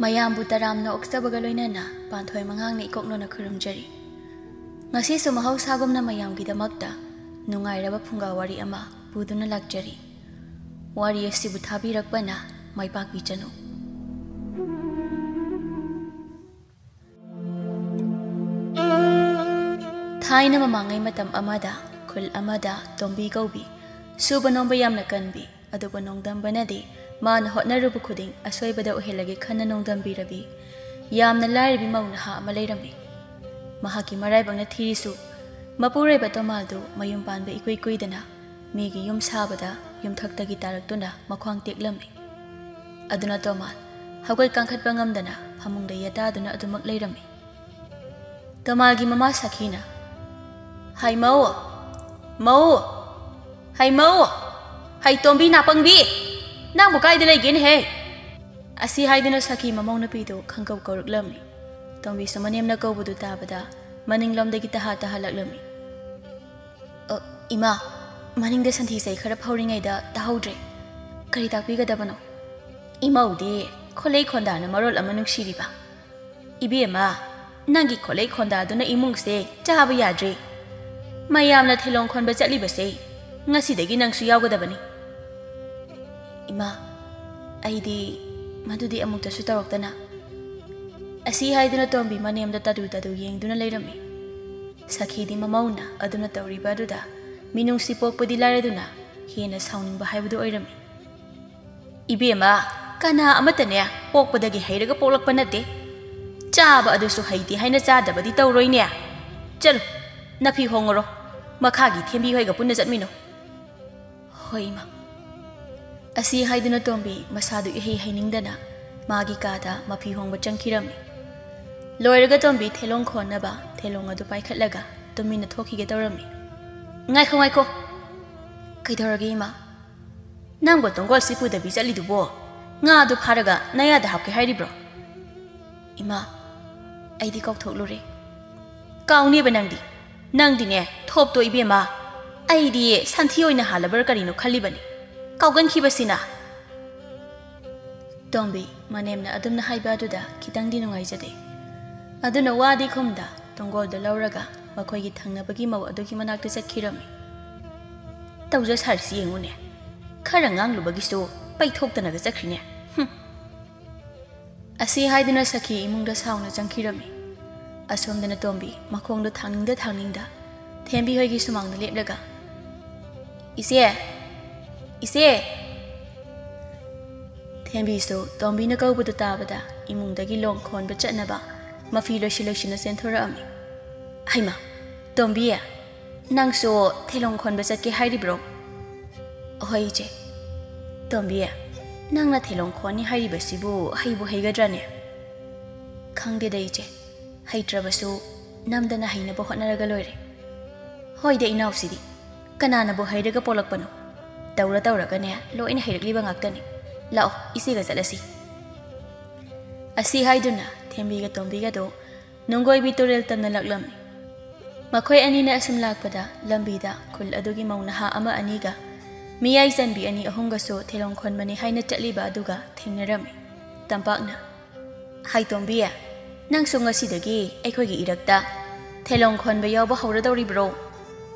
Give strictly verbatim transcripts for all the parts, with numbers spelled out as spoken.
ꯃꯌꯥꯝꯕꯨ ꯇꯔꯥꯝꯅ ꯑꯣꯛꯆꯕꯒ ꯂꯣꯏꯅꯅ ꯄꯥꯟꯊꯣꯏ ꯃꯉꯥꯡꯅ ꯏꯀꯣꯛꯅꯣꯅ ꯈꯨꯔꯨꯝꯖꯔꯤ꯫ ꯉꯁꯤꯁꯨ ꯃꯍꯧꯁꯥꯒꯨꯝꯅ ꯃꯌꯥꯝꯒꯤꯗꯃꯛꯇ ꯅꯨꯡꯉꯥꯏꯔꯕ ꯐꯨꯡꯒꯥ ꯋꯥꯔꯤ ꯑꯃ ꯄꯨꯗꯨꯅ ꯂꯥꯛꯆꯔꯤ꯫ ꯋꯥꯔꯤ ꯑꯁꯤꯕꯨ ꯊꯥꯕꯤꯔꯛꯄꯅ ꯃꯥꯏ ꯄꯥꯛꯄꯤꯖꯅꯨ꯫ ꯊꯥꯏꯅ ꯃꯃꯥꯡꯉꯩ ꯃꯇꯝ ꯑꯃꯗ ꯈꯨꯜ ꯑꯃꯗ ꯇꯣꯝꯕꯤ ꯀꯧꯕꯤ, ꯁꯨꯕ ꯅꯣꯝꯕ ꯌꯥꯝꯅ ꯀꯟꯕꯤ, ꯑꯗꯨꯕꯨ ꯅꯣꯡꯗꯝꯕꯅꯗꯤ ꯃꯥꯅ ꯍꯣꯠꯅꯔꯨꯕ ꯈꯨꯗꯤꯡ ꯑꯁꯣꯏꯕꯗ ꯑꯣꯏꯍꯜꯂꯒꯦ ꯈꯟꯅ ꯅꯣꯡꯗꯝꯕꯤꯔꯕꯤ ꯌꯥꯝꯅ ꯂꯥꯏꯔꯕꯤ ꯃꯧ ꯅꯍꯥ ꯑꯃ ꯂꯩꯔꯝꯃꯤ꯫ ꯃꯍꯥꯛꯀꯤ ꯃꯔꯥꯏꯕꯛꯅ ꯊꯤꯔꯤꯁꯨ, ꯃꯄꯨꯔꯣꯏꯕ ꯇꯣꯃꯥꯜꯗꯨ ꯃꯌꯨꯝ ꯄꯥꯟꯕ ꯏꯀꯨꯏ ꯀꯨꯏꯗꯅ ꯃꯤꯒꯤ ꯌꯨꯝ ꯁꯥꯕꯗ ꯌꯨꯝꯊꯛꯇꯒꯤ ꯇꯥꯔꯛꯇꯨꯅ ꯃꯈ꯭ꯋꯥꯡ ꯇꯦꯛꯂꯝꯃꯤ꯫ ꯑꯗꯨꯅ ꯇꯣꯃꯥꯜ ꯍꯧꯒꯠ ꯀꯥꯡꯈꯠꯄ ꯉꯝꯗꯅ ꯐꯃꯨꯡꯗ ꯌꯦꯇꯥꯗꯨꯅ ꯑꯗꯨꯃꯛ ꯂꯩꯔꯝꯃꯤ꯫ ꯇꯣꯃꯥꯜꯒꯤ ꯃꯃꯥ ꯁꯈꯤꯅ, "ꯍꯩ ꯃꯧ, ꯃꯧ, ꯍꯩ ꯃꯧ, ꯍꯩ ꯇꯣꯝꯕꯤ ꯅꯥꯄꯪꯕꯤ, ꯅꯪꯕꯨ ꯀꯥꯏꯗ ꯂꯩꯒꯦꯅꯦꯍꯦ?" ꯑꯁꯤ ꯍꯥꯏꯗꯨꯅ ꯁꯈꯤ ꯃꯃꯧ ꯅꯨꯄꯤꯗꯨ ꯈꯪꯀꯧ ꯀꯧꯔꯛꯂꯝꯃꯤ꯫ ꯇꯣꯝꯕꯤꯁꯨ ꯃꯅꯦꯝꯅ ꯀꯧꯕꯗꯨ ꯇꯥꯕꯗ ꯃꯅꯤꯡꯂꯣꯝꯗꯒꯤ ꯇꯍꯥ ꯇꯍꯥꯂꯛꯂꯝꯃꯤ꯫ "ꯑ, ꯏꯃꯥ, ꯃꯅꯤꯡꯗ ꯁꯟꯊꯤ ꯆꯩ ꯈꯔ ꯐꯧꯔꯤꯉꯩꯗ ꯇꯥꯍꯧꯗ꯭ꯔꯦ꯫ ꯀꯔꯤ ꯇꯥꯛꯄꯤꯒꯗꯕꯅꯣ?" ꯏꯃꯧꯗꯤ ꯈꯣꯂꯩ ꯈꯣꯟꯗꯥꯅ ꯃꯔꯣꯜ ꯑꯃ ꯅꯨꯡꯁꯤꯔꯤꯕ꯫ "ꯏꯕꯦꯝꯃ, ꯅꯪꯒꯤ ꯈꯣꯂꯩ ꯈꯣꯟꯗꯥꯗꯨꯅ ꯏꯃꯨꯡꯁꯦ ꯆꯥꯕ ꯌꯥꯗ꯭ꯔꯦ꯫ ꯃꯌꯥꯝꯅ ꯊꯤꯂꯣꯡ ꯈꯣꯟꯕ ꯆꯠꯂꯤꯕꯁꯦ ꯉꯁꯤꯗꯒꯤ ꯅꯪꯁꯨ ꯌꯥꯎꯒꯗꯕꯅꯤ꯫" "ꯏꯃꯥ, ꯑꯩꯗꯤ ꯃꯗꯨꯗꯤ ꯑꯃꯨꯛꯇꯁꯨ ꯇꯧꯔꯛꯇꯅ꯫" ꯑꯁꯤ ꯍꯥꯏꯗꯨꯅ ꯇꯣꯝꯕꯤ ꯃꯅꯦꯝꯗ ꯇꯗꯨ ꯇꯗꯨ ꯌꯦꯡꯗꯨꯅ ꯂꯩꯔꯝꯃꯤ꯫ ꯁꯈꯤꯗꯤ ꯃꯃꯧꯅ ꯑꯗꯨꯅ ꯇꯧꯔꯤꯕ ꯑꯗꯨꯗ ꯃꯤꯅꯨꯡꯁꯤ ꯄꯣꯛꯄꯗꯤ ꯂꯥꯏꯔꯗꯨꯅ ꯍꯦꯟꯅ ꯁꯥꯎꯅꯤꯡꯕ ꯍꯥꯏꯕꯗꯨ ꯑꯣꯏꯔꯝꯃꯤ꯫ "ꯏꯕꯦꯝꯃ, ꯀꯅꯥ ꯑꯃꯠꯇꯅꯦ ꯄꯣꯛꯄꯗꯒꯤ ꯍꯩꯔꯒ ꯄꯣꯛꯂꯛꯄ ꯅꯠꯇꯦ꯫ ꯆꯥꯕ ꯑꯗꯨꯁꯨ ꯍꯩꯇꯦ ꯍꯥꯏꯅ ꯆꯥꯗꯕꯗꯤ ꯇꯧꯔꯣꯏꯅꯦ꯫ ꯆꯠꯂꯨ, ꯅꯐꯤ ꯍꯣꯡꯉꯨꯔꯣ꯫ ꯃꯈꯥꯒꯤ ꯊꯦꯝꯕꯤ ꯍꯣꯏꯒ ꯄꯨꯟꯅ ꯆꯠꯃꯤꯟꯅꯧ꯫" "ꯍꯣꯏ, ꯏꯃꯥ꯫" ꯑꯁꯤ ꯍꯥꯏꯗꯨꯅ ꯇꯣꯝꯕꯤ ꯃꯁꯥꯗꯨ ꯏꯍꯩ ꯍꯩꯅꯤꯡꯗꯅ ꯃꯥꯒꯤ ꯀꯥꯗ ꯃꯐꯤ ꯍꯣꯡꯕ ꯆꯪꯈꯤꯔꯝꯃꯤ꯫ ꯂꯣꯏꯔꯒ ꯇꯣꯝꯕꯤ ꯊꯦꯂꯣꯡ ꯈꯣꯟꯅꯕ ꯊꯦꯂꯣꯡ ꯑꯗꯨ ꯄꯥꯏꯈꯠꯂꯒ ꯇꯨꯃꯤꯟꯅ ꯊꯣꯛꯈꯤꯒꯦ ꯇꯧꯔꯝꯃꯤ꯫ "ꯉꯥꯏꯈꯣ, ꯉꯥꯏꯈꯣ!" "ꯀꯩꯗꯧꯔꯒꯦ, ꯏꯃꯥ?" "ꯅꯪꯕꯨ ꯇꯣꯡꯒꯣꯜꯁꯤ ꯄꯨꯗꯕꯤ ꯆꯠꯂꯤꯗꯨꯕꯣ? ꯉꯥꯗꯨ ꯐꯥꯔꯒ ꯅꯌꯥꯗ ꯍꯥꯞꯀꯦ ꯍꯥꯏꯔꯤꯕ꯭ꯔꯣ?" "ꯏꯃꯥ, ꯑꯩꯗꯤ ꯀꯥꯎꯊꯣꯛꯂꯨꯔꯦ꯫" "ꯀꯥꯎꯅꯦꯕ ꯅꯪꯗꯤ꯫ ꯅꯪꯗꯤꯅꯦ, ꯊꯣꯞꯇꯣ ꯏꯕꯦꯝꯃ꯫ ꯑꯩꯗꯤ ꯁꯟꯊꯤ ꯑꯣꯏꯅ ꯍꯥꯜꯂꯕ꯭ꯔꯥ ꯀꯔꯤꯅꯣ ꯈꯜꯂꯤꯕꯅꯤ꯫ ꯀꯥꯎꯒꯟꯈꯤꯕꯁꯤꯅ꯫" ꯇꯣꯝꯕꯤ ꯃꯅꯦꯝꯅ ꯑꯗꯨꯝꯅ ꯍꯥꯏꯕ ꯑꯗꯨꯗ ꯈꯤꯇꯪꯗꯤ ꯅꯨꯡꯉꯥꯏꯖꯗꯦ꯫ ꯑꯗꯨꯅ ꯋꯥꯗꯤ ꯈꯨꯝꯗ ꯇꯣꯡꯒꯣꯜꯗꯨ ꯂꯧꯔꯒ ꯃꯈꯣꯏꯒꯤ ꯊꯪꯅꯕꯒꯤ ꯃꯧ ꯑꯗꯨꯒꯤ ꯃꯅꯥꯛꯇ ꯆꯠꯈꯤꯔꯝꯃꯤ꯫ "ꯇꯧꯖ ꯁꯥꯔꯤꯁꯤ ꯌꯦꯡꯉꯨꯅꯦ, ꯈꯔ ꯉꯥꯡꯂꯨꯕꯒꯤꯁꯨ ꯄꯩꯊꯣꯛꯇꯅꯒ ꯆꯠꯈ꯭ꯔꯤꯅꯦ꯫ ꯍꯨꯝ!" ꯑꯁꯤ ꯍꯥꯏꯗꯨꯅ ꯁꯈꯤ ꯏꯃꯨꯡꯗ ꯁꯥꯎꯅ ꯆꯪꯈꯤꯔꯝꯃꯤ꯫ ꯑꯁꯣꯝꯗꯅ ꯇꯣꯝꯕꯤ ꯃꯈꯣꯡꯗꯣ ꯊꯥꯡꯅꯤꯡꯗ ꯊꯥꯡꯅꯤꯡꯗ ꯊꯦꯝꯕꯤ ꯍꯣꯏꯒꯤ ꯁꯨꯃꯥꯡꯗ ꯂꯦꯞꯂꯒ, "ꯏꯆꯦ! ꯏꯆꯦ!" ꯊꯦꯝꯕꯤꯁꯨ ꯇꯣꯝꯕꯤꯅ ꯀꯧꯕꯗꯨ ꯇꯥꯕꯗ ꯏꯃꯨꯡꯗꯒꯤ ꯂꯣꯡ ꯈꯣꯟꯕ ꯆꯠꯅꯕ ꯃꯐꯤ ꯂꯣꯏꯁꯤꯜ ꯂꯣꯏꯁꯤꯟꯅ ꯆꯦꯟꯊꯣꯔꯛꯑꯝꯃꯤ꯫ "ꯍꯩꯃꯥ! ꯇꯣꯝꯕꯤ, ꯅꯪꯁꯨ ꯊꯦꯂꯣꯡ ꯈꯣꯟꯕ ꯆꯠꯀꯦ ꯍꯥꯏꯔꯤꯕ꯭ꯔꯣ?" "ꯑꯍꯣꯏ ꯏꯆꯦ꯫ ꯇꯣꯝꯕꯤ, ꯅꯪꯅ ꯊꯦꯂꯣꯡ ꯈꯣꯟꯅꯤ ꯍꯥꯏꯔꯤꯕꯁꯤꯕꯨ ꯍꯩꯕꯨ ꯍꯩꯒꯗ꯭ꯔꯥꯅꯦ?" "ꯈꯪꯗꯦꯗ ꯏꯆꯦ, ꯍꯩꯇ꯭ꯔꯕꯁꯨ ꯅꯝꯗꯅ ꯍꯩꯅꯕ ꯍꯣꯠꯅꯔꯒ ꯂꯣꯏꯔꯦ꯫" "ꯍꯣꯏꯗ ꯏꯅꯥꯎꯁꯤꯗꯤ, ꯀꯅꯥꯅꯕꯨ ꯍꯩꯔꯒ ꯄꯣꯛꯂꯛꯄꯅꯣ? ꯇꯧꯔ ꯇꯧꯔꯒꯅꯦ ꯂꯣꯏꯅ ꯍꯩꯔꯛꯂꯤꯕ ꯉꯥꯛꯇꯅꯤ꯫ ꯂꯥꯛꯑꯣ, ꯏꯆꯦꯒ ꯆꯠꯂꯁꯤ꯫" ꯑꯁꯤ ꯍꯥꯏꯗꯨꯅ ꯊꯦꯝꯕꯤꯒ ꯇꯣꯝꯕꯤꯒꯗꯨ ꯅꯨꯡꯒꯣꯏꯕꯤ ꯇꯨꯔꯦꯜ ꯇꯝꯅ ꯂꯥꯛꯂꯝꯃꯤ꯫ ꯃꯈꯣꯏ ꯑꯅꯤꯅ ꯑꯁꯨꯝ ꯂꯥꯛꯄꯗ ꯂꯝꯕꯤꯗ ꯈꯨꯜ ꯑꯗꯨꯒꯤ ꯃꯧ ꯅꯍꯥ ꯑꯃ ꯑꯅꯤꯒ ꯃꯤꯌꯥꯏ ꯆꯟꯕꯤ ꯑꯅꯤ ꯑꯍꯨꯝꯒꯁꯨ ꯊꯦꯂꯣꯡ ꯈꯣꯟꯕꯅꯤ ꯍꯥꯏꯅ ꯆꯠꯂꯤꯕ ꯑꯗꯨꯒ ꯊꯦꯡꯅꯔꯝꯃꯤ꯫ ꯇꯝꯄꯥꯛꯅ, "ꯍꯥꯏ ꯇꯣꯝꯕꯤ, ꯅꯪꯁꯨ ꯉꯁꯤꯗꯒꯤ ꯑꯩꯈꯣꯏꯒꯤ ꯏꯔꯛꯇ ꯊꯦꯂꯣꯡ ꯈꯣꯟꯕ ꯌꯥꯎꯕ ꯍꯧꯔꯗꯧꯔꯤꯕ꯭ꯔꯣ?"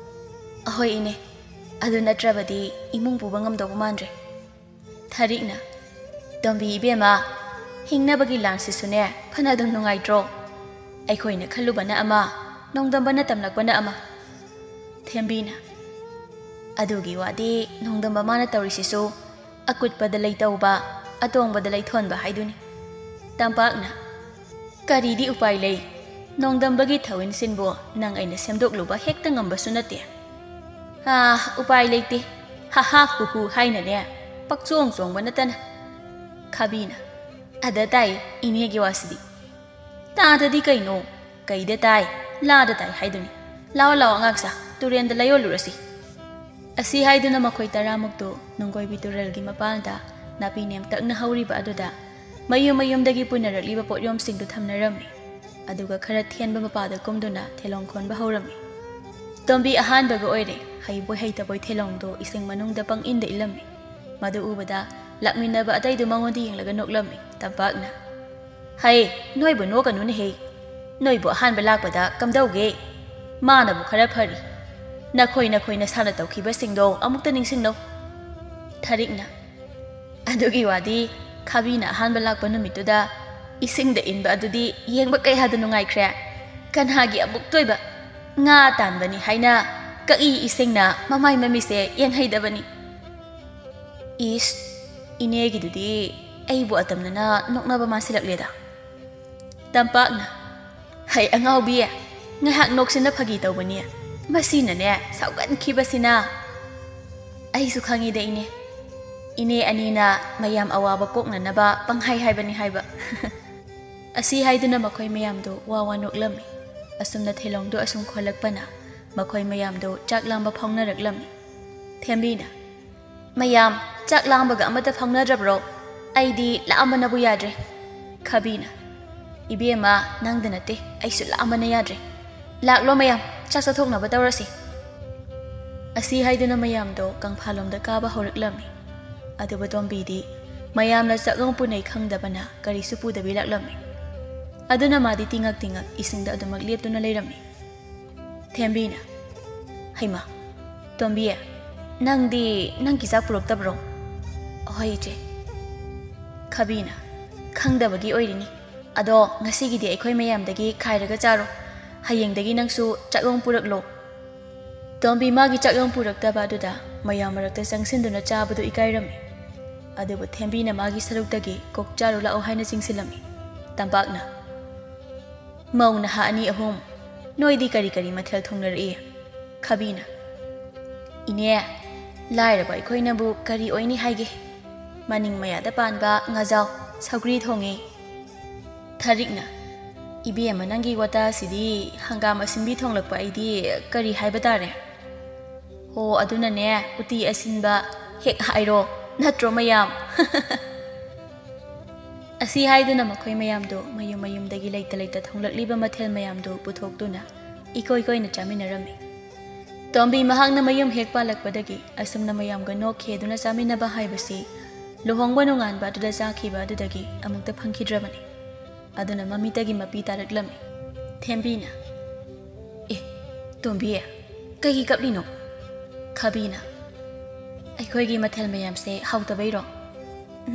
"ꯑꯍꯣꯏ ꯏꯅꯦ, ꯑꯗꯨ ꯅꯠꯇ꯭ꯔꯕꯗꯤ ꯏꯃꯨꯡ ꯄꯨꯕ ꯉꯝꯗꯧꯕ ꯃꯥꯟꯗ꯭ꯔꯦ꯫" ꯊꯥꯔꯤꯛꯅ, "ꯇꯣꯝꯕꯤ ꯏꯕꯦꯝꯃ, ꯍꯤꯡꯅꯕꯒꯤ ꯂꯥꯟꯁꯤꯁꯨꯅꯦ ꯐꯅ ꯑꯗꯨꯝ ꯅꯨꯡꯉꯥꯏꯇ꯭ꯔꯣ? ꯑꯩꯈꯣꯏꯅ ꯈꯜꯂꯨꯕꯅ ꯑꯃ, ꯅꯣꯡꯗꯝꯕꯅ ꯇꯝꯂꯛꯄꯅ ꯑꯃ꯫" ꯊꯦꯝꯕꯤꯅ, "ꯑꯗꯨꯒꯤ ꯋꯥꯗꯤ ꯅꯣꯡꯗꯝꯕ ꯃꯥꯅ ꯇꯧꯔꯤꯁꯤꯁꯨ ꯑꯀꯨꯠꯄꯗ ꯂꯩꯇꯧꯕ, ꯑꯇꯣꯡꯕꯗ ꯂꯩꯊꯣꯟꯕ ꯍꯥꯏꯗꯨꯅꯤ꯫" ꯇꯝꯄꯥꯛꯅ, "ꯀꯔꯤꯗꯤ ꯎꯄꯥꯏ ꯂꯩ? ꯅꯣꯡꯗꯝꯕꯒꯤ ꯊꯧꯏꯟꯁꯤꯟꯕꯨ ꯅꯪ ꯑꯩꯅ ꯁꯦꯝꯗꯣꯛꯂꯨꯕ ꯍꯦꯛꯇ ꯉꯝꯕꯁꯨ ꯅꯠꯇꯦ꯫" "ꯑꯥ, ꯎꯄꯥꯏ ꯂꯩꯇꯦ, ꯍꯥ ꯍꯥ ꯍꯨ ꯍꯨ ꯍꯥꯏꯅꯅꯦ ꯄꯛꯆꯣꯡ ꯆꯣꯡꯕ ꯅꯠꯇꯅ꯫" ꯈꯥꯕꯤꯅ, "ꯑꯗ ꯇꯥꯏ ꯏꯅꯦꯒꯤ ꯋꯥꯁꯤꯗꯤ꯫" "ꯇꯥꯗꯗꯤ ꯀꯩꯅꯣ? ꯀꯩꯗ ꯇꯥꯏ? ꯂꯥꯗ ꯇꯥꯏ ꯍꯥꯏꯗꯨꯅꯤ꯫ ꯂꯥꯛꯑꯣ, ꯂꯥꯛꯑꯣ, ꯑꯉꯥꯡꯁꯥ, ꯇꯨꯔꯦꯟꯗ ꯂꯥꯏꯌꯣꯜꯂꯨꯔꯁꯤ꯫" ꯑꯁꯤ ꯍꯥꯏꯗꯨꯅ ꯃꯈꯣꯏ ꯇꯔꯥꯃꯨꯛꯇꯨ ꯅꯨꯡꯒꯣꯏꯕꯤ ꯇꯨꯔꯦꯜꯒꯤ ꯃꯄꯥꯟꯗ ꯅꯥꯄꯤ ꯅꯦꯝꯇꯛꯅ ꯍꯧꯔꯤꯕ ꯑꯗꯨꯗ ꯃꯌꯨꯝ ꯃꯌꯨꯝꯗꯒꯤ ꯄꯨꯅꯔꯛꯂꯤꯕ ꯄꯣꯠꯌꯣꯝꯁꯤꯡꯗꯨ ꯊꯝꯅꯔꯝꯃꯤ꯫ ꯑꯗꯨꯒ ꯈꯔ ꯊꯦꯟꯕ ꯃꯄꯥꯗ ꯀꯨꯝꯗꯨꯅ ꯊꯦꯂꯣꯡ ꯈꯣꯟꯕ ꯍꯧꯔꯝꯃꯤ꯫ ꯇꯣꯝꯕꯤ ꯑꯍꯥꯟꯕꯒ ꯑꯣꯏꯔꯦ꯫ ꯍꯩꯕꯣꯏ ꯍꯩꯇꯕꯣꯏ ꯊꯦꯂꯣꯡꯗꯣ ꯏꯁꯤꯡ ꯃꯅꯨꯡꯗ ꯄꯪꯏꯟꯗ ꯏꯜꯂꯝꯃꯤ꯫ ꯃꯗꯨ ꯎꯕꯗ ꯂꯥꯛꯃꯤꯟꯅꯕ ꯑꯇꯩꯗꯨ ꯃꯉꯣꯟꯗ ꯌꯦꯡꯂꯒ ꯅꯣꯛꯂꯝꯃꯤ꯫ ꯇꯝꯄꯥꯛꯅ, "ꯍꯩ, ꯅꯣꯏꯕꯨ ꯅꯣꯛꯀꯅꯨꯅꯦꯍꯦ꯫ ꯅꯣꯏꯕꯨ ꯑꯍꯥꯟꯕ ꯂꯥꯛꯄꯗ ꯀꯝꯗꯧꯒꯦ? ꯃꯥꯅꯕꯨ ꯈꯔ ꯐꯔꯤ꯫ ꯅꯈꯣꯏ ꯅꯈꯣꯏ ꯅꯁꯥꯅ ꯇꯧꯈꯤꯕꯁꯤꯡꯗꯣ ꯑꯃꯨꯛꯇ ꯅꯤꯡꯁꯤꯡꯅꯧ꯫" ꯊꯔꯤꯛꯅ, "ꯑꯗꯨꯒꯤ ꯋꯥꯗꯤ ꯈꯥꯕꯤꯅ ꯑꯍꯥꯟꯕ ꯂꯥꯛꯄ ꯅꯨꯃꯤꯠꯇꯨꯗ ꯏꯁꯤꯡꯗ ꯏꯟꯕ ꯑꯗꯨꯗꯤ ꯌꯦꯡꯕ ꯀꯌꯥꯗ ꯅꯨꯡꯉꯥꯏꯈ꯭ꯔꯦ꯫ ꯀꯅꯥꯒꯤ ꯑꯃꯨꯛꯇꯣꯏꯕ ꯉꯥ ꯇꯥꯟꯕꯅꯤ ꯍꯥꯏꯅ ꯀꯛꯏ ꯏꯁꯤꯡꯅ ꯃꯃꯥꯏ ꯃꯃꯤꯁꯦ ꯌꯦꯡꯍꯩꯗꯕꯅꯤ꯫" ꯏꯁ, ꯏꯅꯦꯒꯤꯗꯨꯗꯤ ꯑꯩꯕꯨ ꯑꯇꯝꯅꯅ ꯅꯣꯛꯅꯕ ꯃꯥꯟꯁꯤꯜꯂꯛꯂꯦꯗ꯫ ꯇꯝꯄꯥꯛꯅ, "ꯍꯩ ꯑꯉꯥꯎꯕꯤ, ꯉꯥꯏꯍꯥꯛ ꯅꯣꯛꯁꯤꯟꯅ ꯐꯥꯒꯤ ꯇꯧꯕꯅꯤ꯫ ꯃꯁꯤꯅꯅꯦ ꯁꯥꯎꯒꯟꯈꯤꯕꯁꯤꯅ꯫" "ꯑꯩꯁꯨ ꯈꯪꯉꯤꯗ ꯏꯅꯦ꯫ ꯏꯅꯦ ꯑꯅꯤꯅ ꯃꯌꯥꯝ ꯑꯋꯥꯕ ꯀꯣꯛꯅꯅꯕ ꯄꯪꯍꯥꯏ ꯍꯥꯏꯕꯅꯤ ꯍꯥꯏꯕ꯫" ꯑꯁꯤ ꯍꯥꯏꯗꯨꯅ ꯃꯈꯣꯏ ꯃꯌꯥꯝꯗꯨ ꯋꯥ ꯋꯥ ꯅꯣꯛꯂꯝꯃꯤ꯫ ꯑꯁꯨꯝꯅ ꯊꯤꯂꯣꯡꯗꯨ ꯑꯁꯨꯝ ꯈꯣꯜꯂꯛꯄꯅ ꯃꯈꯣꯏ ꯃꯌꯥꯝꯗꯨ ꯆꯥꯛ ꯂꯥꯝꯕ ꯐꯥꯎꯅꯔꯛꯂꯝꯃꯤ꯫ ꯊꯦꯝꯕꯤꯅ, "ꯃꯌꯥꯝ, ꯆꯥꯛ ꯂꯥꯝꯕꯒ ꯑꯃꯠꯇ ꯐꯥꯎꯅꯗ꯭ꯔꯕ꯭ꯔꯣ? ꯑꯩꯗꯤ ꯂꯥꯝꯕꯅꯕꯨ ꯌꯥꯗ꯭ꯔꯦ꯫" ꯈꯥꯕꯤꯅ, "ꯏꯕꯦꯝꯃ, ꯅꯪꯗ ꯅꯠꯇꯦ, ꯑꯩꯁꯨ ꯂꯥꯝꯕꯅ ꯌꯥꯗ꯭ꯔꯦ꯫ ꯂꯥꯛꯂꯣ ꯃꯌꯥꯝ, ꯆꯥꯛ ꯆꯥꯊꯣꯛꯅꯕ ꯇꯧꯔꯁꯤ꯫" ꯑꯁꯤ ꯍꯥꯏꯗꯨꯅ ꯃꯌꯥꯝꯗꯣ ꯀꯪꯐꯥꯜꯂꯣꯝꯗ ꯀꯥꯕ ꯍꯧꯔꯛꯂꯝꯃꯤ꯫ ꯑꯗꯨꯕꯨ ꯇꯣꯝꯕꯤꯗꯤ ꯃꯌꯥꯝꯅ ꯆꯥꯛꯂꯣꯡ ꯄꯨꯅꯩ ꯈꯪꯗꯕꯅ ꯀꯔꯤꯁꯨ ꯄꯨꯗꯕꯤ ꯂꯥꯛꯂꯝꯃꯤ꯫ ꯑꯗꯨꯅ ꯃꯥꯗꯤ ꯇꯤꯡꯉꯛ ꯇꯤꯡꯉꯛ ꯏꯁꯤꯡꯗ ꯑꯗꯨꯃꯛ ꯂꯦꯞꯇꯨꯅ ꯂꯩꯔꯝꯃꯤ꯫ ꯊꯦꯝꯕꯤꯅ, "ꯍꯩꯃꯥ, ꯇꯣꯝꯕꯤ, ꯅꯪꯗꯤ ꯅꯪꯒꯤ ꯆꯥꯛ ꯄꯨꯔꯛꯇꯕ꯭ꯔꯣ?" "ꯍꯣꯏ, ꯏꯆꯦ꯫" ꯈꯥꯕꯤꯅ, "ꯈꯪꯗꯕꯒꯤ ꯑꯣꯏꯔꯤꯅꯤ꯫ ꯑꯗꯣ ꯉꯁꯤꯒꯤꯗꯤ ꯑꯩꯈꯣꯏ ꯃꯌꯥꯝꯗꯒꯤ ꯈꯥꯏꯔꯒ ꯆꯥꯔꯣ꯫ ꯍꯌꯦꯡꯗꯒꯤ ꯅꯪꯁꯨ ꯆꯥꯛꯂꯣꯡ ꯄꯨꯔꯛꯂꯣ꯫" ꯇꯣꯝꯕꯤ ꯃꯥꯒꯤ ꯆꯥꯛꯂꯣꯡ ꯄꯨꯔꯛꯇꯕ ꯑꯗꯨꯗ ꯃꯌꯥꯝ ꯃꯔꯛꯇ ꯆꯪꯁꯤꯟꯗꯨꯅ ꯆꯥꯕꯗꯨ ꯏꯀꯥꯏꯔꯝꯃꯤ꯫ ꯑꯗꯨꯕꯨ ꯊꯦꯝꯕꯤꯅ ꯃꯥꯒꯤ ꯁꯔꯨꯛꯇꯒꯤ ꯀꯣꯛ ꯆꯥꯔꯨ ꯂꯥꯛꯑꯣ ꯍꯥꯏꯅ ꯆꯤꯡꯁꯤꯜꯂꯝꯃꯤ꯫ ꯇꯝꯄꯥꯛꯅ, "ꯃꯧ ꯅꯍꯥ ꯑꯅꯤ ꯑꯍꯨꯝ, ꯅꯣꯏꯗꯤ ꯀꯔꯤ ꯀꯔꯤ ꯃꯊꯦꯜ ꯊꯣꯡꯅꯔꯛꯏ?" ꯈꯥꯕꯤꯅ, "ꯏꯅꯦ, ꯂꯥꯏꯔꯕ ꯑꯩꯈꯣꯏꯅꯕꯨ ꯀꯔꯤ ꯑꯣꯏꯅꯤ ꯍꯥꯏꯒꯦ? ꯃꯅꯤꯡ ꯃꯌꯥꯗ ꯄꯥꯟꯕ ꯉꯥꯖꯥꯎ, ꯁꯧꯒ꯭ꯔꯤ ꯊꯣꯡꯉꯦ꯫" ꯊꯔꯤꯛꯅ, "ꯏꯕꯦꯝꯃ, ꯅꯪꯒꯤ ꯋꯥꯇꯥꯁꯤꯗꯤ ꯍꯪꯒꯥꯝ ꯑꯁꯤꯟꯕꯤ ꯊꯣꯡꯂꯛꯄ ꯑꯩꯗꯤ ꯀꯔꯤ ꯍꯥꯏꯕ ꯇꯥꯔꯦ? ꯍꯣ, ꯑꯗꯨꯅꯅꯦ, ꯎꯇꯤ ꯑꯁꯤꯟꯕ ꯍꯦꯛ ꯍꯥꯏꯔꯣ, ꯅꯠꯇ꯭ꯔꯣ ꯃꯌꯥꯝ?" ꯑꯁꯤ ꯍꯥꯏꯗꯨꯅ ꯃꯈꯣꯏ ꯃꯌꯥꯝꯗꯣ ꯃꯌꯨꯝ ꯃꯌꯨꯝꯗꯒꯤ ꯂꯩꯇ ꯂꯩꯇ ꯊꯣꯡꯂꯛꯂꯤꯕ ꯃꯊꯦꯜ ꯃꯌꯥꯝꯗꯨ ꯄꯨꯊꯣꯛꯇꯨꯅ ꯏꯀꯣꯏ ꯀꯣꯏꯅ ꯆꯥꯃꯤꯟꯅꯔꯝꯃꯤ꯫ ꯇꯣꯝꯕꯤ ꯃꯍꯥꯛꯅ ꯃꯌꯨꯝ ꯍꯦꯛ ꯄꯥꯜꯂꯛꯄꯗꯒꯤ ꯑꯁꯨꯝꯅ ꯃꯌꯥꯝꯒ ꯅꯣꯛ ꯈꯦꯗꯨꯅ ꯆꯥꯃꯤꯟꯅꯕ ꯍꯥꯏꯕꯁꯤ ꯂꯨꯍꯣꯡꯕ ꯅꯣꯡꯉꯥꯟꯕ ꯑꯗꯨꯗ ꯆꯥꯈꯤꯕ ꯑꯗꯨꯗꯒꯤ ꯑꯃꯨꯛꯇ ꯐꯪꯈꯤꯗ꯭ꯔꯕꯅꯤ꯫ ꯑꯗꯨꯅ ꯃꯃꯤꯠꯇꯒꯤ ꯃꯄꯤ ꯇꯥꯔꯛꯂꯝꯃꯤ꯫ ꯊꯦꯝꯕꯤꯅ, "ꯑꯦ, ꯇꯣꯝꯕꯤ, ꯀꯩꯒꯤ ꯀꯞꯂꯤꯅꯣ?" ꯈꯥꯕꯤꯅ, "ꯑꯩꯈꯣꯏꯒꯤ ꯃꯊꯦꯜ ꯃꯌꯥꯝꯁꯦ ꯍꯥꯎꯇꯕꯩꯔꯣ?